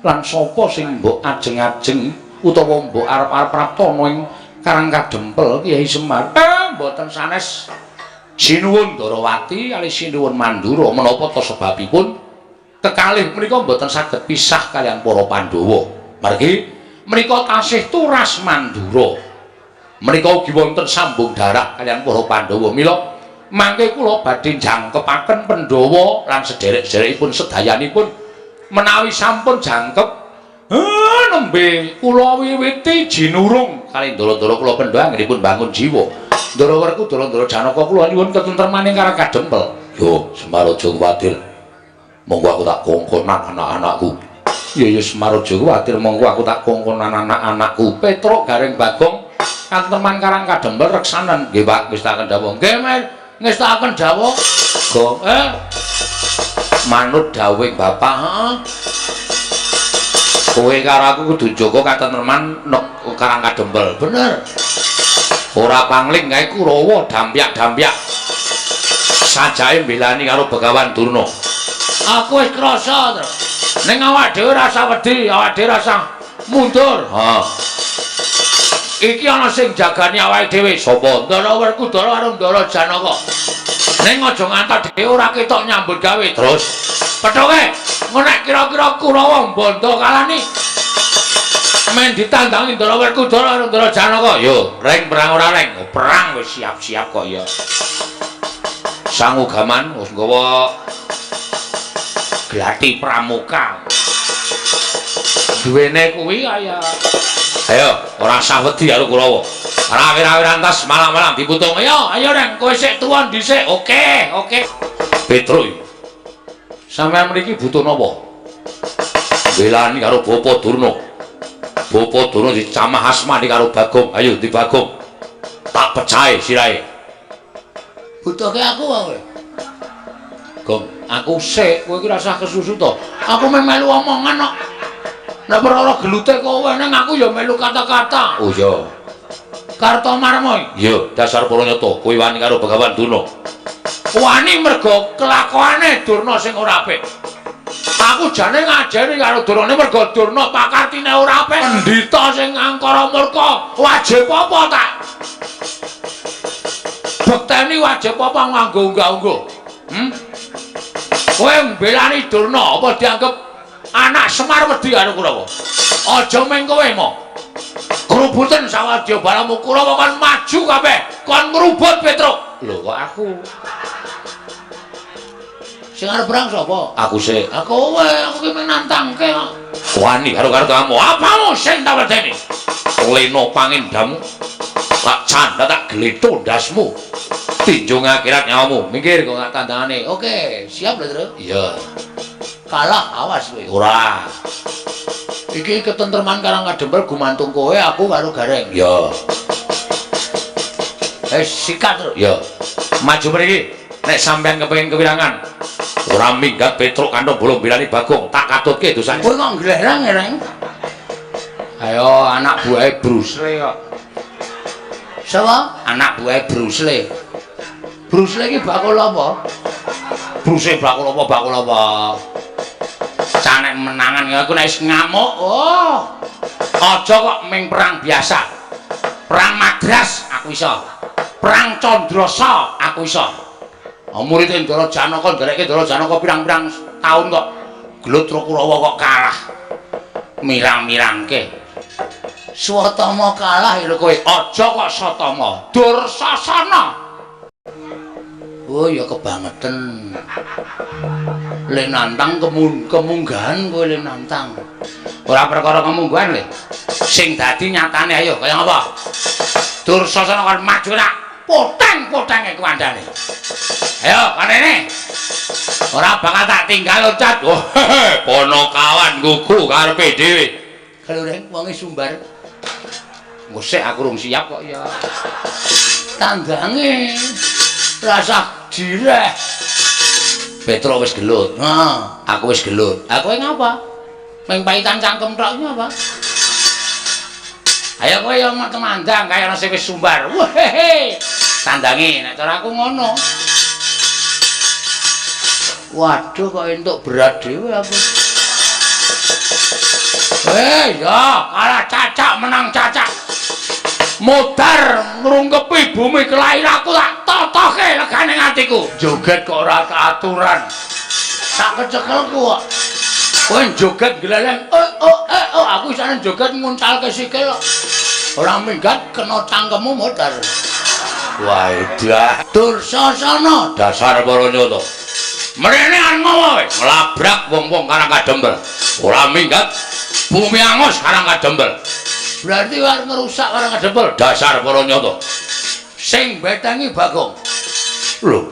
lan sapa sing mbok ajeng-ajeng utawa mbok arep-arep praptana ing Karang Kadempel Kyai Semar. Mboten sanes. Sinuwun Darawati kalih Sinuwun Mandura menapa ta sebabipun kekalih menika mboten saged pisah kaliyan para Pandhawa. Margi menika tasih turas Mandura. Menika ugi wonten sambung darah kaliyan para Pandhawa. Mila mangke kula badhe jangkepaken Pandhawa lan sederek-sederekipun sedayanipun menawi sampun jangkep nembe kula wiwiti jinurung kalih ndara-ndara kula Pandhawa anggenipun bangun jiwa. Ndara Werkudara Ndara Janaka kula nyuwun ketentreman ing Karang Kadempel. Yo, Semar aja kuwatir. Monggo aku tak kongkonan anak-anakku. Iya ya Semar aja kuwatir, monggo aku tak kongkonan anak-anakku. Petruk Gareng Bagong katentreman Karang Kadempel reksanen. Nggih, Pak, ngestakaken dawuh. Nggih, Mer, ngestakaken dawuh. Gong, manut dawuhing Bapak, heeh. Kowe karo aku kudu njaga katentreman nek Karang Kadempel. Bener. Ora pangling kae Kurawa dampyak-dampyak. Sajake mbelani karo Begawan Durna. Aku wis krasa, Tru. Ning awak dhewe rasa wedi, awak dhewe rasa mundur. Ha. Iki ana sing jagani awake dhewe. Sapa? Ndara Werkudara karo Ndara Janaka. Ning aja ngantos dhewe ora ketok nyambut gawe. Terus pethuke nek kira-kira Kurawa mbondo kalani men ditandangi Ndara Werkudara karo Ndara Janaka. Yo, reng perang ora reng? Oh, perang wis siap-siap kok ya. Sangu gaman wis nggawa glati pramuka. Duwene kuwi kaya Ayo, ora usah wedi karo Kurawa. Ora awir-awiran tas malang-malang diputung. Ayo, ayo reng, kowe sik tuwa dhisik. Oke, oke. Petruk. Sampeyan mriki butuh napa? Belani karo Bapa Durna. Bapa Durna dicamah asmani karo Bagong. Ayo di Bagong. Tak pecahe sirahe. Butuhke aku wae. Gong, aku sik, kowe iki rasah kesusu to. Aku meh melu omongan kok. Nek perkara gelute kowe ning aku ya melu kata-kata. Oh iya. Kartomarma. Iya, dasar para nyata kowe wani karo Begawan Durna. Wani mergo kelakuane Durna sing ora apik. Aku jane ngajari karo Durna mergo Durna pakartine ora apik. Pendhita sing angkara murka, wajib apa tak? Bekteni wajib apa nganggo unggah-ungguh? Kowe mbelani Durna apa dianggep anak Semar wedi karo Kurawa? Aja meng kowe mo. Grubuten sawadya balamu Kurawa kon maju kabeh, kon ngrubut Petruk. Lho kok aku? Sing arep perang sapa? Aku sik. Kowe, aku ki mung nantangke kok. Wani karo karo kamu. Apamu sing tak wedeni? Leno pangindamu. Tak canda tak gletho ndasmu. Tinjung akhirat nyawamu. Minggir kok gak tandangane. Oke, siap lho, Tru. Iya. Kalah awas kowe. Ora. Iki ketentreman Karang Kadempel gumantung kowe, aku karo Gareng. Iya. Sikat, Tru. Iya. Maju mriki. Nek sampean kepengin kewirangan, ora minggat Petruk kantong bolong bilani Bagong, tak katutke dosane. Kowe kok nglereng-ngereng? Ayo anak buahe Bruce Lee kok. Sapa? Anak buahe Bruce Lee. Bruce Lee iki bakul apa? Bruce Lee bakul apa? Bakul apa? Canek menangan aku nek wis ngamuk. Oh. Aja kok ming perang biasa. Perang madras aku iso. Perang Candrasa aku iso. Murid Ndara Janaka nderekke Ndara Janaka pirang-pirang taun kok gelut karo Kurawa kok kalah. Mirang-mirangke. Swatama kalah ya kowe. Aja kok Satama. Dursasana. Oh ya kebangetan. Le nantang kemunggahan kowe le nantang. Ora perkara kemunggahan le. Sing dadi nyatane ayo kaya ngapa? Dursasana kon maju nak. Poteng-potenge kuandane. Ayo kanene. Ora bakal tak tinggal loncat. Oh, ponokawan gugu karepe dhewe. Kelureng wonge sumbar. Ngosek aku rung siap kok ya. Tandange rasah direh. Petro wis gelut. Heeh, aku wis gelut. Aku ngapa? Ming paitan cangkem tok ngapa? Ayo kowe yo temandang kaya ana sing wis sumbar. Wehehe. Tandange nek cara aku ngono. Waduh kok entuk berat dhewe aku. Ya, kalah cacak menang cacak. Modar ngrungkepi bumi kelahiranku tak totoke legane atiku. Joget kok ora aturan. Tak kecekelku kok. Kowe joget gleleng, oh, aku isane joget nguncalke sikil kok. Ora minggat kena cangkemmu modar. Wah, edan. Dursasana dasar para nyata. Mrene arep ngowo kowe, nglabrak wong-wong Karang Kadempel. Ora minggat bumi angus Karang Kadempel. Berarti arep ngrusak Karang Kadempel. Dasar para nyata. Sing betengi Bagong. Lho.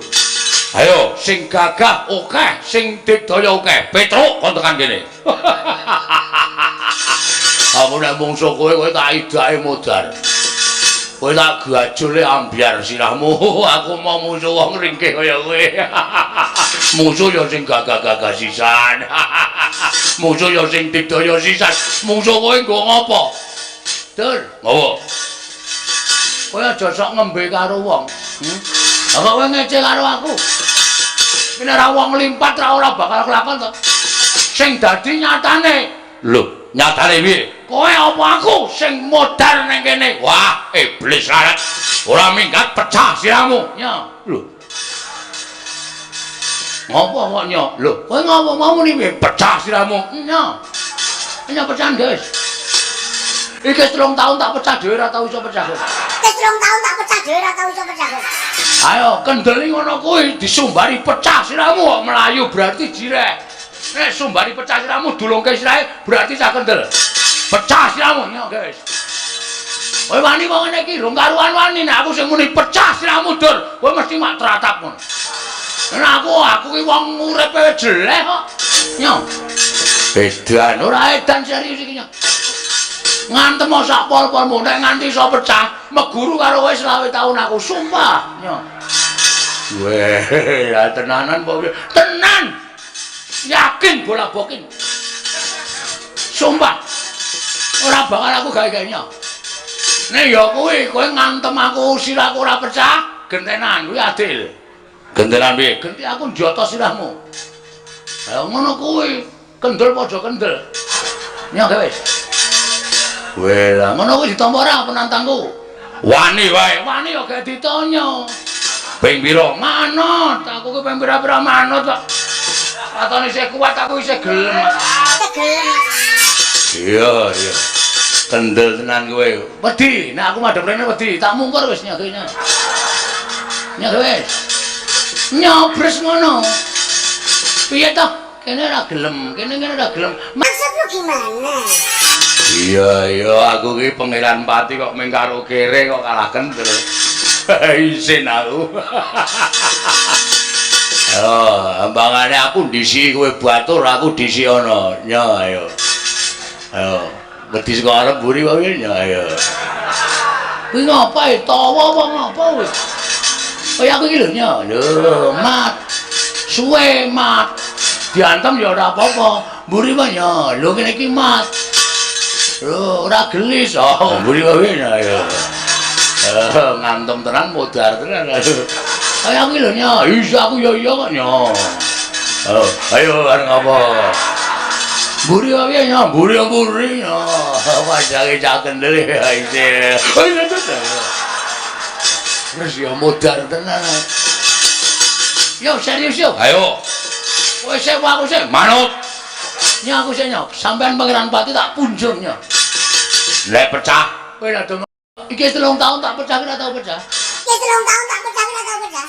Ayo, sing gagah akeh, sing digdaya akeh. Petruk kon tekan kene. Aku nek mungsuh kowe, kowe tak idake modar. Kowe tak gajule ambyar sirahmu. Aku mau musuh wong ringkih kaya kowe. Musuh ya sing gagah-gagah sisan. Musuh ya sing digdaya sisan. Musuh kowe nggo ngopo? Dur, ngopo? Kowe aja sok ngembe karo wong. Lah kok kowe ngece karo aku? Nek ora wong limpat ora bakal kelakon to. Sing dadi nyatane. Lho, nyatane piye? Kowe apa aku sing modar ning kene? Wah, iblis larat. Ora minggat pecah sirahmu. Ya. Lho. Ngopo kok nyo? Lho, kowe ngopo mau muni piye? Pecah sirahmu. Nyo. Nyo pecahan, guys. Iki 3 tahun tak pecah dhewe ora tau iso pecah. Wis 3 tahun tak pecah dhewe ora tau iso pecah. Ayo, kendeli ngono kuwi disumbari pecah sirahmu kok melayu berarti jireh. Nek sumbari pecah sirahmu dulungke sirahe berarti cah kendel. Pecah sirahmu nyo, guys. Kowe wani wong ngene iki rung karuan wani nek aku sing muni pecah sirahmu dur, kowe mesti mak tratap ngono. Nek aku ki wong uripe jeleh kok. Nyo. Edan ora edan serius iki nyo. Ngantem sak pol-polmu nek nganti iso pecah, meguru karo kowe 25 taun aku sumpah. Nyo. Weh, ya tenanan kok. Tenan. Yakin bola bokin. Sumpah. Ora bakal aku gawe-gawe nyo. Nek ya kuwi kowe ngantem aku sirahku ora pecah, gentenan kuwi adil. Gentenan piye? Genti aku njoto sirahmu. Ha ngono kuwi, kendel padha kendel. Nyo wis. Weh lah, ngono kuwi ditampa ora penantangku? Wani wae. Wani ya gak ditanya. Ping pira? Manut, aku ki ping pira-pira manut kok. Atone isih kuat aku isih gelem. Iya, iya. Kendel tenan kowe. Wedi, nek aku madhep rene wedi, tak mungkur wis nyoke. Nyoke wis. Nyobres ngono. Piye toh? Kene ora gelem, kene ora gelem. Maksudmu gimana? Iya, iya, aku ki Pangeran Pati kok mung karo kere kok kalah kendel. Isin aku. Oh, ambangane aku ndisi kowe batur, aku ndisi ana. Nyo, ayo. Ayo, wedi saka arep mburi wae nyo, ayo. Kuwi ngapa e tawa apa ngapa kowe? Kaya aku iki lho nyo. Lho, mat. Suwe mat. Diantem ya ora apa-apa. Mburi wae nyo. Lho kene iki mat. Lho, ora gelis. Oh, mburi wae nyo, ayo. Ngantem tenan modar tenan. Kaya aku lho nyo. Iya aku ya iya kok nyo. Oh, ayo arep ngapa? Mburi wae nyo, mburi nyo. Wajake cah kendel ya isih. Wis ya modar tenan. Yo serius yo. Ayo, Kowe sik aku sik. Manut. Nya aku sik nyok. Sampean Pangeran Pati tak punjung nyok. Lek pecah. Kowe ora dong. Iki 3 tahun tak pecah ora tau pecah. Iki 3 tahun tak pecah ora tau pecah.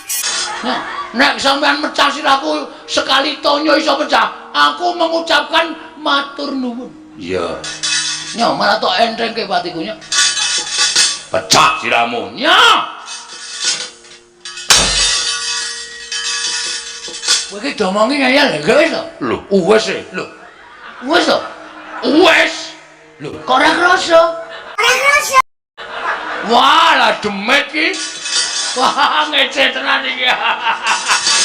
Nah, nek sampean mecah sirahku sekali tonyo iso pecah, aku mengucapkan matur nuwun. Iya. Nyo, malah tok entengke patiku nyo. Pecah sirahmu. Nyo. Kowe iki domongi ngeyel lho, wis to? Lho, wis e. Lho. Wis to? Wis. Lho, kok ora krasa? Ora krasa. Wah, lah demit iki. Wah, ngece tenan iki.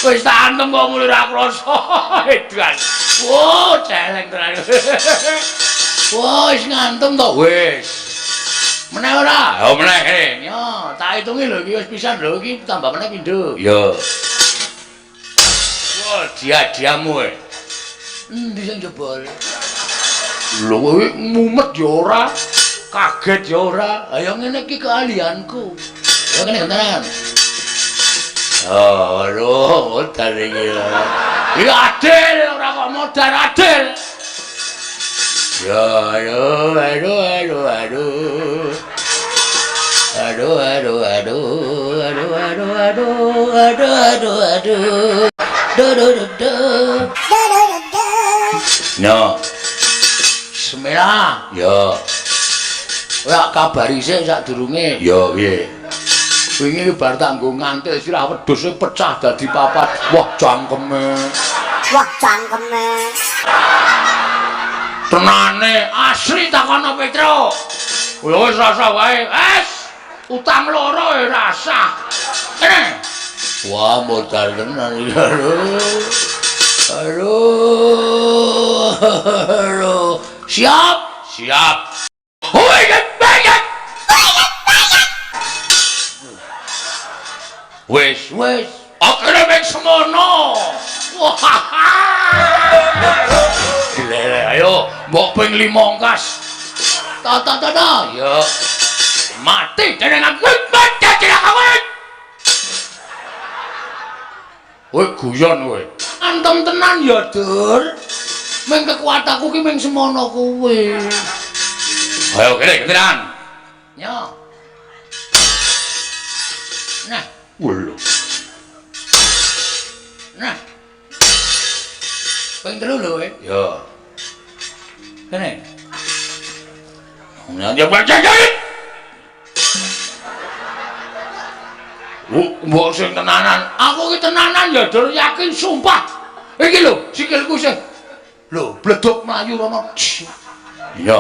Wis tak antem kok mulih ora krasa. Edan. Wah, celeng tenan. Wah, wis ngantem to wis. Meneh ora? Ayo meneh kene. Yo, tak hitungi lho iki wis pisan lho iki tambah meneh pindho. Iya. Wah, dia-diamu e. Endi sing jebol? Lho kowe mumet ya ora, kaget ya ora. Ayo ngene iki keahlianku. Ya kene gentenan. Oh, aduh, modar iki. Iki adil ora kok modar adil. Ya, aduh, aduh, aduh, aduh. Aduh, aduh, aduh, aduh, aduh, aduh, aduh, aduh, aduh. Do do do do. Do do do do. Yo. Bismillah. Yo. Kowe kabari sik sadurunge. Yo piye? Wingi bar tak nggo ngantil sirah wedhuse pecah dadi papat. Wah, cangkeme. Wah, cangkeme. Tenane asli takono Petro. Wis rasa wae. Wes, utang loro ya rasah. Kene. Wah, modal tenan iki. Aduh. Aduh. Siap? Siap. Hoi, banyak. Wis, Wis. akhire mek semono. Wah. Gilere, ayo, mbok ping 5 ongkas. Ta ta ta ta. Ya. Mati dening aku mati dening aku. Kowe guyon kowe. Antem tenan ya, Dur. Meng kekuatanku ki meng semono kuwi. Ayo kene gentenan. Ya. Nah, Lho. nah. Ping 3 lho kowe. Ya. Kene. Ya baca. Mbok sing tenanan. Aku ki tenanan ya, Dur, yakin sumpah. Iki lho, sikilku sih. Lho, bleduk mlayu rono. Iya.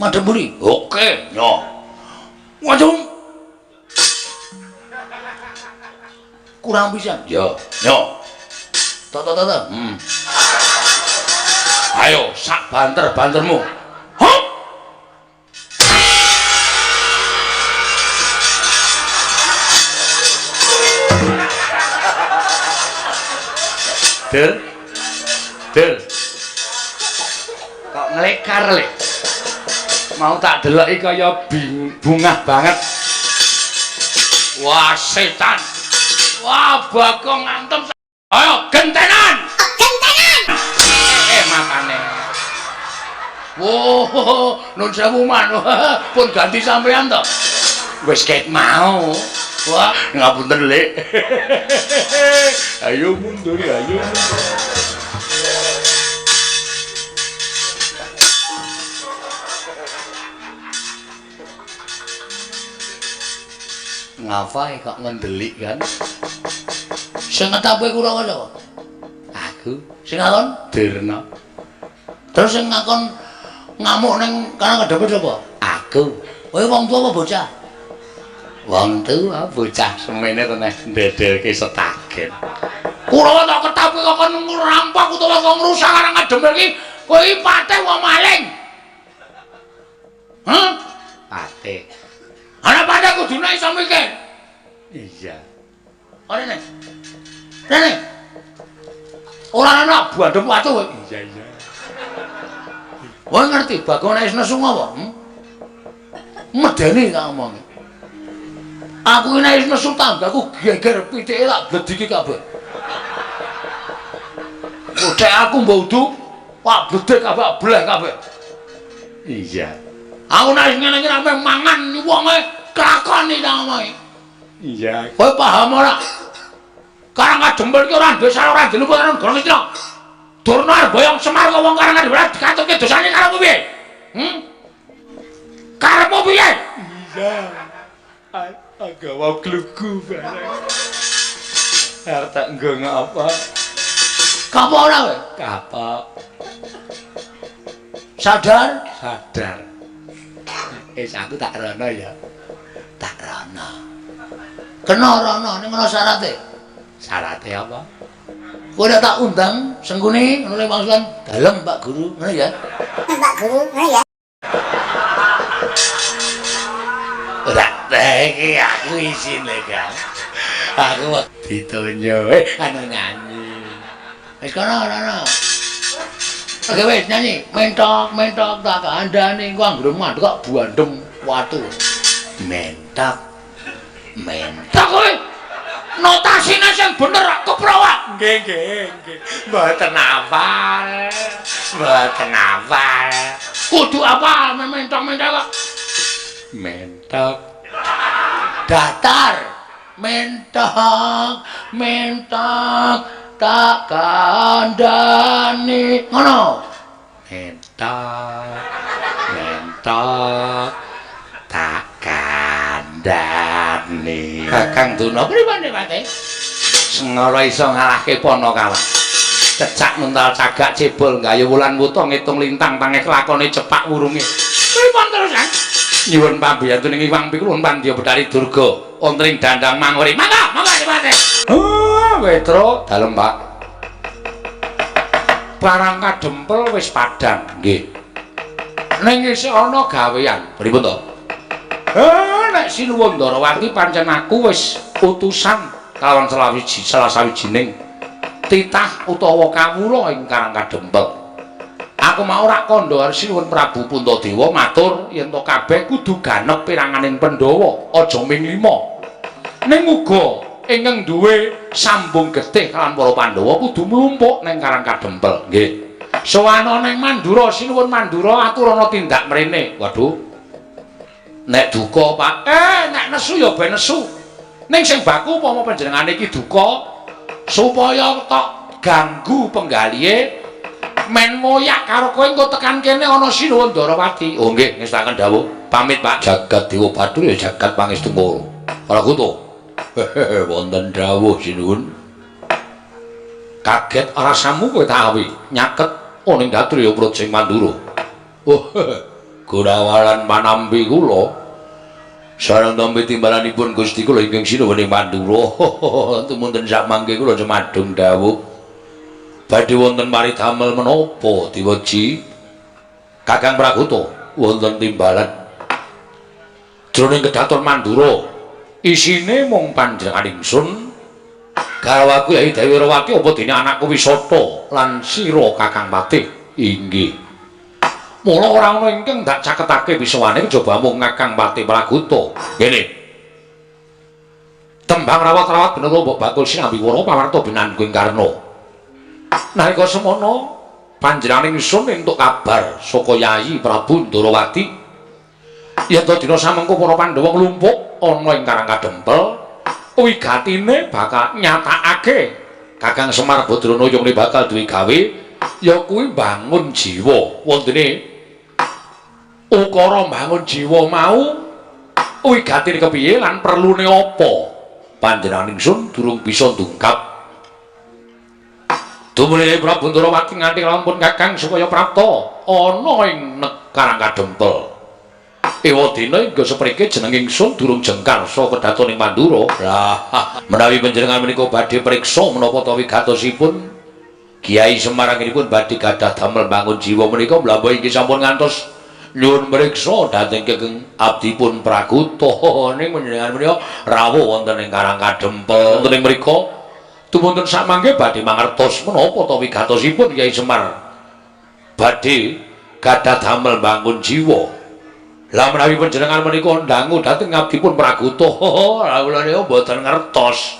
Madhep mburi. Oke, yo. Waduh. Kurang pisan. Yo, yo. Ta ta ta ta. Ayo, sak banter-bantermu. Hup. Del. Del. Kok nglekar le? Mau tak deloki kaya bungah banget. Wah, setan. Wah, Bagong ngantem. Ayo gentenan. Gentenan. Matane. Wow, nun sewu man. Pun ganti sampean to. Wis ket mau. Wah, ngapunten, Lek. Ayo mundur, ayo mundur. Ngapae kok ngendelik kan? Sing ngetape Kurawa sapa? Aku Sing ngakon Dirna. Terus sing ngakon ngamuk ning Karang Kadempel sapa? Aku. Kowe wong tuwa apa bocah? Wong tuwa bocah semene teneh ndedelke setagen. Kurawa tak ketape kok kon ngrampok utawa kok ngrusak Karang Kadempel iki, kowe iki patih wong maling. Hah? Patih. Ana patih kudune iso mikir. Iya. Ora rene. Rene. Ora ana bandhep watu kowe. Iya, iya. Kowe ngerti Bagong nek wis nesu apa? Medeni tak omongi. Aku iki nek nesu tanggaku geger pitike tak blediki kabeh. Kodhek aku mbok udu, wah bledek kabeh, bleh kabeh. Iya. Aku nek ngene iki nek mangan wonge kelakoni ta omongi. Iya. Kowe paham ora? Karang Kadempel iki ora duwe salah, ora diluput karo negara Ngastina. Durna arep boyong Semar kok wong Karang Kadempel dikaturke dosane karo piye? Hmm? Karepmu piye? Iya. Agawa glugu bareng. Arep tak nggo ngapa? Kapok ora kowe? Kapok. Sadar? Sadar. Wis aku tak rono ya. Tak rono. Kena rono ning ana syarate. Syarate apa? Kowe nek tak undang Sengkuni ngono le wangsulan dalem Pak Guru, ngono ya. Pak Guru, ngono ya. Ora iki aku isine, Kang. Aku ditonyo anu nyanyi. Wis kono rono. Oke wis nyanyi, mentok mentok tak kandhani ku anggere mandek kok buandem watu. Mentok. Mentok. Tak kowe notasine sing bener keprowak. Nggih, nggih, nggih. Mboten hafal. Mboten hafal. Kudu apal mentok-mentok kok. Mentok. Datar. Mentok, mentok tak kandhani. Ngono. Mentok. Mentok tak kandhani. Kakang Duna pripun Pak? Sengara iso ngalahke Panakawan. Cecak nuntal cagak cebol gayu wulan wuta ngitung lintang tangeh lakone cepak wurunge. Pripun terus, Kang? Nyuwun pambiyantu ning Iwang Pikulun Pandya Betari Durga wonten ing Dandang Manguri. Mangga, mangga Pak. Oh, Petro dalem, Pak. Parang Kadempel wis padhang, nggih. Ning isih ana gawean. Pripun to? Nek Sinuwun Ndarawati pancen aku wis utusan kalawan salah sawijining titah utawa kawula ing Karang Kadempel. Aku mau rak kandha Sinuwun Prabu Puntadewa matur yen to kabeh kudu ganep piranganing Pandhawa, aja ming lima. Ning uga ingkang duwe sambung getih kalawan para Pandhawa kudu mlumpuk ning Karang Kadempel. Nggih. Sowana ning Mandura, Sinuwun Mandura aturana tindak mrene. Waduh. Nek duka, Pak. Nek nesu ya ben nesu. Ning sing baku upama panjenengane iki duka supaya tok ganggu penggalihe men ngoyak karo kowe engko tekan kene ana Sinuwun Ndarawati. Oh nggih, ngestakaken dawuh. Pamit, Pak. Jagat Dewa Bathara ya jagat pangestu Ngoro. Prakuta. Wonten dawuh Sinuwun. Kaget rasamu kowe tak awi nyaket ning Datriya Projeng Mandura. Oh, Gurawalan panampi kula. Sareng tampi timbalanipun Gusti kula ingkang sinuwun ing Mandura. Tumunten sak mangke kula cemadung dawuh. Badhe wonten paridamel menapa diweji? Kakang Prakuta wonten timbalan. Jroning kedaton Mandura isine mung panjenengan ingsun garwaku Yai Dewi Rawati apa dene anakku Wisata lan sira Kakang Patih. Inggih. Mula ora ana ingkang dak caketake pisawane kejaba mung Kakang Patih Prakuta. Ngene. Tembang rawat-rawat bener mbok bakul sinambi wara pawarta binanggung ing Karna. Nalika semono panjenengan ingsun entuk kabar saka Yayi Prabu Ndarawati yen to dina samengko para Pandhawa nglumpuk ana ing Karang Kadempel wigatine bakal nyatakake Kakang Semar Badranaya ngene bakal duwe gawe ya kuwi mbangun jiwa. Wontene ukara mbangun jiwa mau wigatine kepiye lan perlune apa panjenengan ingsun durung bisa ndungkap. Tumune Prabu Ndarawati nganti lampun Kakang supaya prapta ana ing Karang Kadempel. Ewadene hingga seprike jeneng ingsun durung jengkar saka kedaton ing Mandura. Lah, menawi panjenengan menika badhe priksa menapa ta wigatosipun Kiai Semar anggenipun badhe gadah damel bangun jiwa menika mlampah inggih sampun ngantos nyuwun mriksa dhateng Kekeng abdipun Prakuta. Ning panjenengan menika rawuh wonten ing Karang Kadempel. Wonten ing mriku tumunten samangke badhe mangertos menapa ta wigatosipun Kiai Semar badhe gadah damel bangun jiwa. Lah menawi panjenengan menika ndangu dhateng ngabdipun Praguta, lah kula niku mboten ngertos.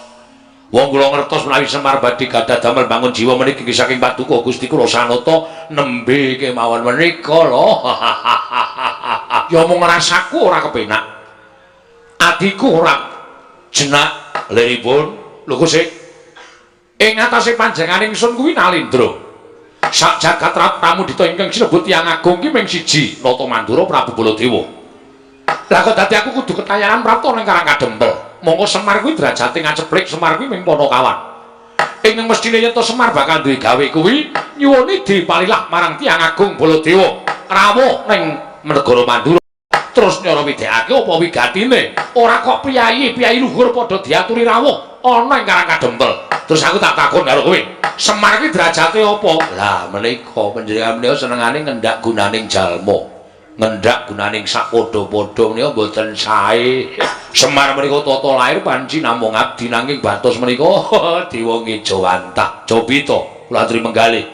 Wong kula ngertos menawi Semar badhe gadah damel bangun jiwa meniki saking paduka Gusti kula Sanata nembe kemawon menika lho. Ya mung rasaku ora kepenak. Atiku ora jenak liripun. Lho sik. Ing atase panjenengan ingsun kuwi Nalindra. Sak jagat pramudita ingkang sinebut tiyang agung ki ming siji, Nata Mandura Prabu Baladewa. Lah kok dadi aku kudu ketayanan prapta ning Karang Kadempel. Monggo Semar kuwi derajate ngaceplik, Semar kuwi ming panakawan. Ing mestine yen to Semar bakal duwe gawe kuwi nyuwuni dipalilah marang tiyang agung Baladewa rawuh ning negara Mandura. Terus nyara widekake apa wigatine? Ora kok priyayi-priyayi luhur padha diaturi rawuh ana ing Karang Kadempel. Terus aku tak takon karo kowe, Semar kuwi derajate apa? Lah menika panjenengan menika senengane ngendak gunaning jalma. Ngendak gunaning sak padha-padha menika mboten sae. Semar menika tata lair panci namung abdi nanging batos menika dewa ngejawantah. Jobita kula aturi menggalih.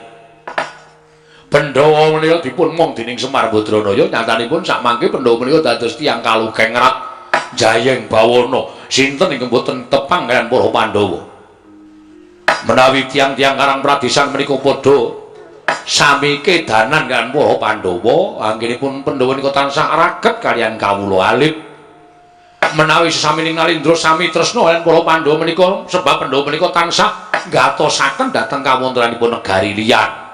Pandhawa menika dipun mong dening Semar Badranaya, nyatanipun sakmangke Pandhawa menika dados tiyang kalukengrat jayeng bawana. Sinten ingkang boten tepang kaliyan para Pandhawa? Menawi tiyang-tiyang Karang Pradesan menika padha sami kedanan kaliyan para Pandhawa, anggenipun Pandhawa menika tansah raket kaliyan kawula alit. Menawi sesamining Nalindra sami tresna kaliyan para Pandhawa menika sebab Pandhawa menika tansah gatosaken dhateng kawontenanipun negari liyan.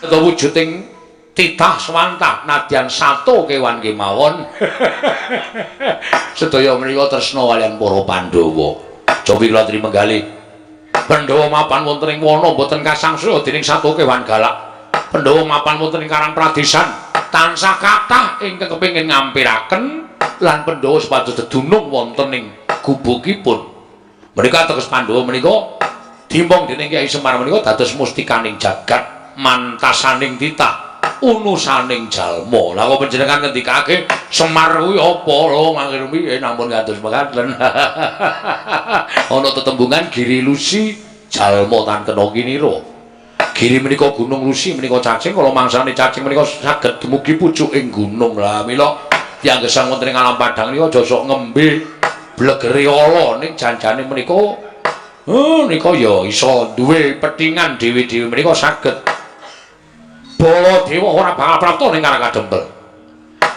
Wujuding titah swantah nadyan sato kewan kemawon. Sedaya menika tresna kaliyan para Pandhawa. Cobi kula aturi menggalih. Pandhawa mapan wonten ing wana boten kasangsaya dening sato kewan galak. Pandhawa mapan wonten ing Karang Pradesan tansah kathah ingkang kepengin ngampiraken lan Pandhawa supados dedunung wonten ing gubukipun. Menika teges Pandhawa menika dimong dening Kyai Semar menika dados mustikaning jagat, mantasaning titah, unusaning jalma. Lah kok panjenengan ngendikake Semar kuwi apa lho mangke piye namun kados mekaten. Ana tetembungan Giri Lusi jalma tan kena kinira. Giri menika gunung, Lusi menika cacing, kala mangsane cacing menika saged dumugi pucuking gunung. Lah mila tiyang gesang wonten ing alam padhang nika aja sok ngembe blegere ala ning janjane menika nika ya iso duwe petingan dhewe-dhewe menika saged. Baladewa ora bakal prapta ning Karang Kadempel.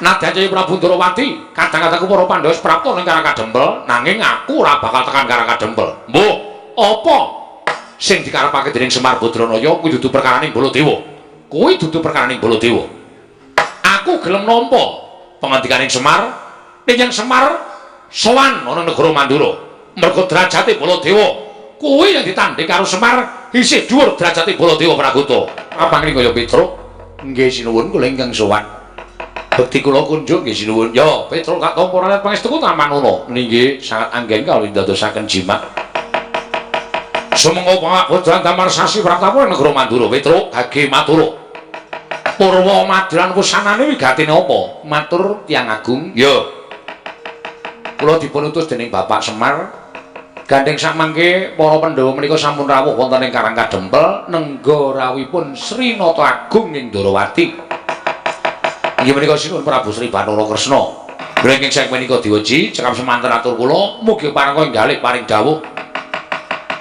Nadyan Jaya Prabu Ndrawati, kadang-kadang para Pandhawa wis prapta ning Karang Kadempel, nanging aku ora bakal tekan Karang Kadempel. Mbuh, apa sing dikarepake dening Semar Badranaya kuwi dudu perkaraning Baladewa. Kuwi dudu perkaraning Baladewa. Aku gelem nampa pangandikaning Semar, ning yen Semar sowan ana negara Mandura, mergo derajate Baladewa kuwi yang ditandhing karo Semar isih dhuwur derajate Baladewa Pragoto. Apa ngene kaya Petruk? Nggih sinuwun kula ingkang sowan. Bekti kula kunjuk nggih sinuwun. Ya, Petruk tak tampa rakyat pangestuku tamanono. Nggih, sangat anggen kawula ndadosaken jimat. Sumangga Pak Bodran Damar Sasi Pratapa negara Mandura. Petruk gage matur. Purwa madran wusanane wigatine apa? Matur tiyang agung. Ya. Kula dipun utus dening Bapak Semar. Gandheng sakmangke para Pandhawa menika sampun rawuh wonten ing Karang Kadempel nengga rawuhipun Sri Nata Agung ing Ndrawati. Inggih menika sinuwun Prabu Sri Bathara Kresna. Mrenging saking menika diweji cekap semanten atur kula mugi parengga galih paring dawuh.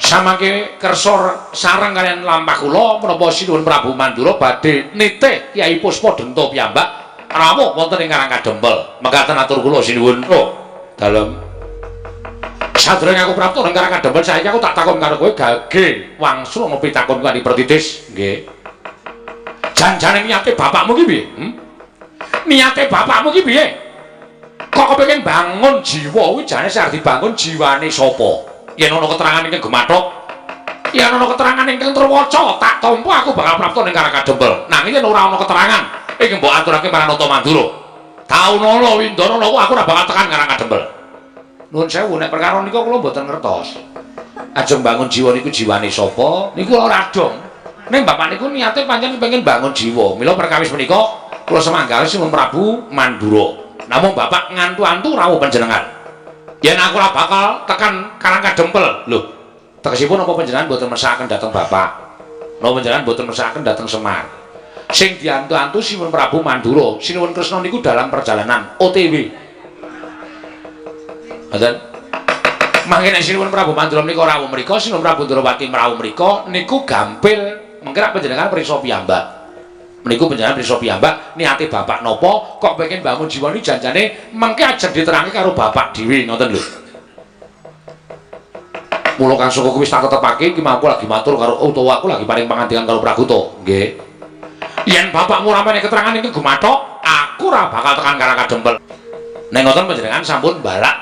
Samangke kersa sareng kaliyan lampah kula menapa sinuwun Prabu Mandura badhe nitih Kyai Puspa Denta piyambak rawuh wonten ing Karang Kadempel. Mekaten atur kula sinuwun. Oh, dalem. Sadurunge aku prapta nang Karang Kadempel saiki aku tak takon karo kowe gage wangsul ana pitakon kanthi pertitis. Nggih. Janjane niate bapakmu ki piye? Niate bapakmu ki piye? Kok kepengin bangun jiwa kuwi jane sing arep dibangun jiwane sapa? Yen ana keterangan ingkang gemathok, yen ana keterangan ingkang terwaca, tak tampa aku bakal prapta ning Karang Kadempel. Nanging yen ora ana keterangan ingkang mbok aturake marang Nata Mandura, taunana windana aku ora bakal tekan Karang Kadempel. Nuwun sewu nek perkara nika kula mboten ngertos. Ajeng bangun jiwa niku jiwane sapa? Niku ora dong. Ning bapak niku niate pancen pengen bangun jiwa. Mila perkawis menika kula semangga Sinuwun Prabu Mandura. Namung bapak ngantu-antu rawuh panjenengan. Yen aku ora bakal tekan Karang Kadempel. Lho, tegesipun apa panjenengan mboten mersakaken dhateng bapak? Napa panjenengan mboten mersakaken dhateng Semar? Sing diantu-antu Sinuwun Prabu Mandura. Sinuwun Kresna niku dalam perjalanan OTW. Ngoten. Mangke nek Sinuwun Prabu Mandura menika rawuh mriku, Sinuwun Prabu Ndrawati mrawuh mriku niku gampil mengke rak panjenengan prisa piyambak. Meniku panjenengan prisa piyambak niate bapak napa kok pengen bangun jiwa niki janjane mengke ajeng diterangke karo bapak dhewe ngoten lho. Mula Kang Saka kuwi wis tak tetepake iki mau aku lagi matur karo utawa aku lagi paring pangandikan karo Praguta. Nggih. Yen bapakmu ora menehi keterangan iki gumathok, aku ora bakal tekan Karang Kadempel. Nek ngoten panjenengan sampun balak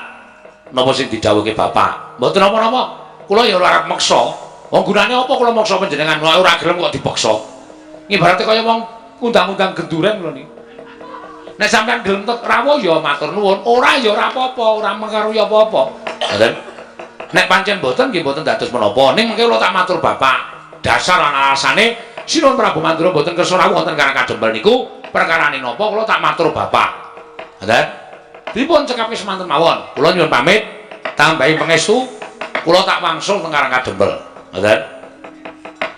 napa sing didhawuhke bapak. Mboten napa-napa. Kula ya ora arep meksa. Wong gunane apa kula meksa panjenengan ora gelem kok dipeksa. Ibarate kaya wong undang-undang genduren lho niki. Nek sampean gelem tek rawuh ya matur nuwun, ora ya ora apa-apa, ora mengaruhi apa-apa. Ngoten. Nek pancen mboten nggih mboten dados menapa. Ning mengke kula tak matur bapak. Dasar lan alasane Sinuwun Prabu Mandura mboten kersa rawuh wonten Karang Kadempel niku perkarane napa kula tak matur bapak. Ngoten. Dipun cekapke semanten mawon. Kula nyuwun pamit, tambahi pangestu, kula tak wangsul teng Karang Kadempel. Ngoten.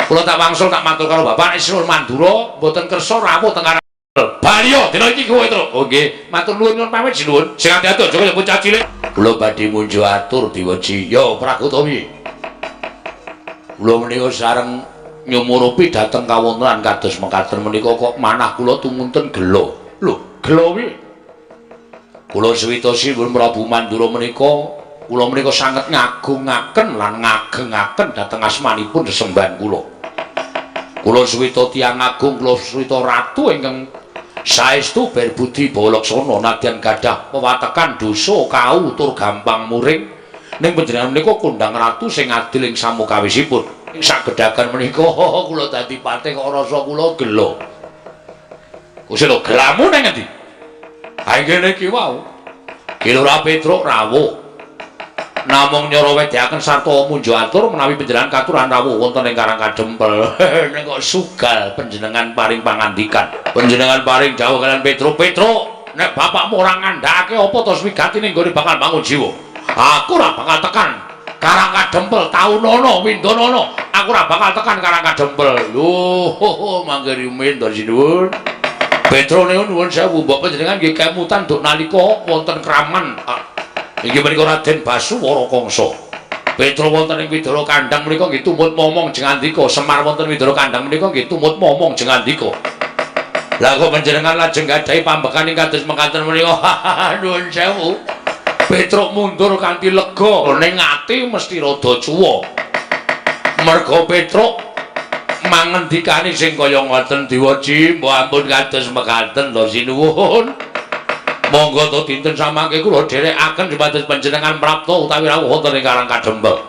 Kula tak wangsul tak matur karo bapak nek Sinuwun Mandura mboten kersa rawuh teng Karang Kadempel. Baliyo dina iki kowe, Truk. Oh nggih, matur nuwun nyuwun pamit sinuwun. Sing ati-ati aja kaya bocah cilik. Kula badhe munjuk atur diweji. Yo Praguta piye? Kula menika sareng nyumurupi dhateng kawontenan kados mekaten menika kok manah kula tumunten gela. Lho, gela piye? Kula suwita Sinuwun Prabu Mandura menika kula menika sanget ngagungaken lan ngagengaken dhateng asmanipun sesembahan kula. Kula suwita tiyang agung, kula suwita ratu ingkang saestu berbudi bawa laksana nadyan gadah wewatekan dosa kau tur gampang muring ning panjenengan menika kondhang ratu sing adil ing samukawisipun. Ing sagedhagan menika kula dadi patih kok rasa kula gela. Kusila gelamu nang endi? Ha ngene iki wau. Ki Lurah Petruk rawuh. Namung nyara wedhaken sarta munjuk atur menawi panjenengan katuran rawuh wonten ing Karang Kadempel. Ning kok sugal panjenengan paring pangandikan. Panjenengan paring dawuh kalian Petruk, Petruk, nek bapakmu ora ngandhakake apa to swigatine nggone bakal bangun jiwa. Aku ora bakal tekan Karang Kadempel taunono windonono. Aku ora bakal tekan Karang Kadempel. Lho, mangke rumiyin to sinuwun. Petruk niku nuwun sewu, mbok panjenengan nggih kemutan duk nalika wonten kraman. Inggih menika Raden Basu Warakangsa. Petruk wonten ing Widara Kandhang menika nggih tumut momong jengandika, Semar wonten Widara Kandhang menika nggih tumut momong jengandika. Lah kok panjenengan lajeng gadhahi pambekan ing kados mekaten menika? Nuwun sewu. Petruk mundur kanthi lega, ning ati mesti rada cuwa. Merga Petruk mangendikane sing kaya ngoten diweji, mbok ampun kados mekaten to sinuwun. Monggo to dinten samangke kula dherekaken supados panjenengan prapta utawi rawuh wonten ing Karang Kadempel.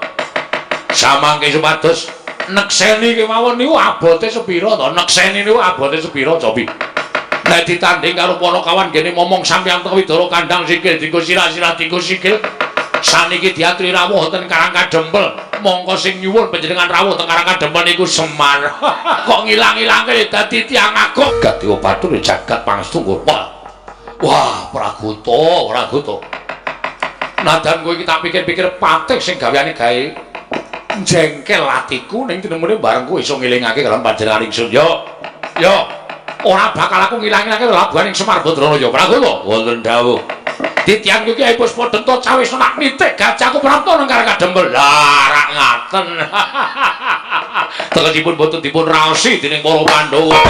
Samangke supados nekseni kemawon niku abote sepira to? Nekseni niku abote sepira cobi? Nek ditanding karo Panakawan gene momong sampeyan teng Widara Kandhang sikil dienggo sirah-sirah dienggo sikil. Saniki diaturi rawuh wonten Karang Kadempel. Mongko sing nyuwun panjenengan rawuh teng Karang Kadempel niku Semar. Kok ngilang-ilangke dadi tiyang agung. Gadewa Bathara jagat pangestu. Wah. Wah, Praguta, Praguta. Nadan kowe iki tak pikir-pikir patih sing gaweane gawe jengkel atiku ning tinemune bareng kowe iso ngelingake karo panjenengan ingsun. Yo. Yo. Ora bakal aku ngilang-ilangke labuhan ing Semar Badranaya, Praguta. Wonten dawuh. Titian kuwi Kyai Puspa Denta cawis nak nitik gajahku prapta nang Karang Kadempel. Lah, rak ngaten. Tegesipun boten dipun raosi dening para Pandhawa.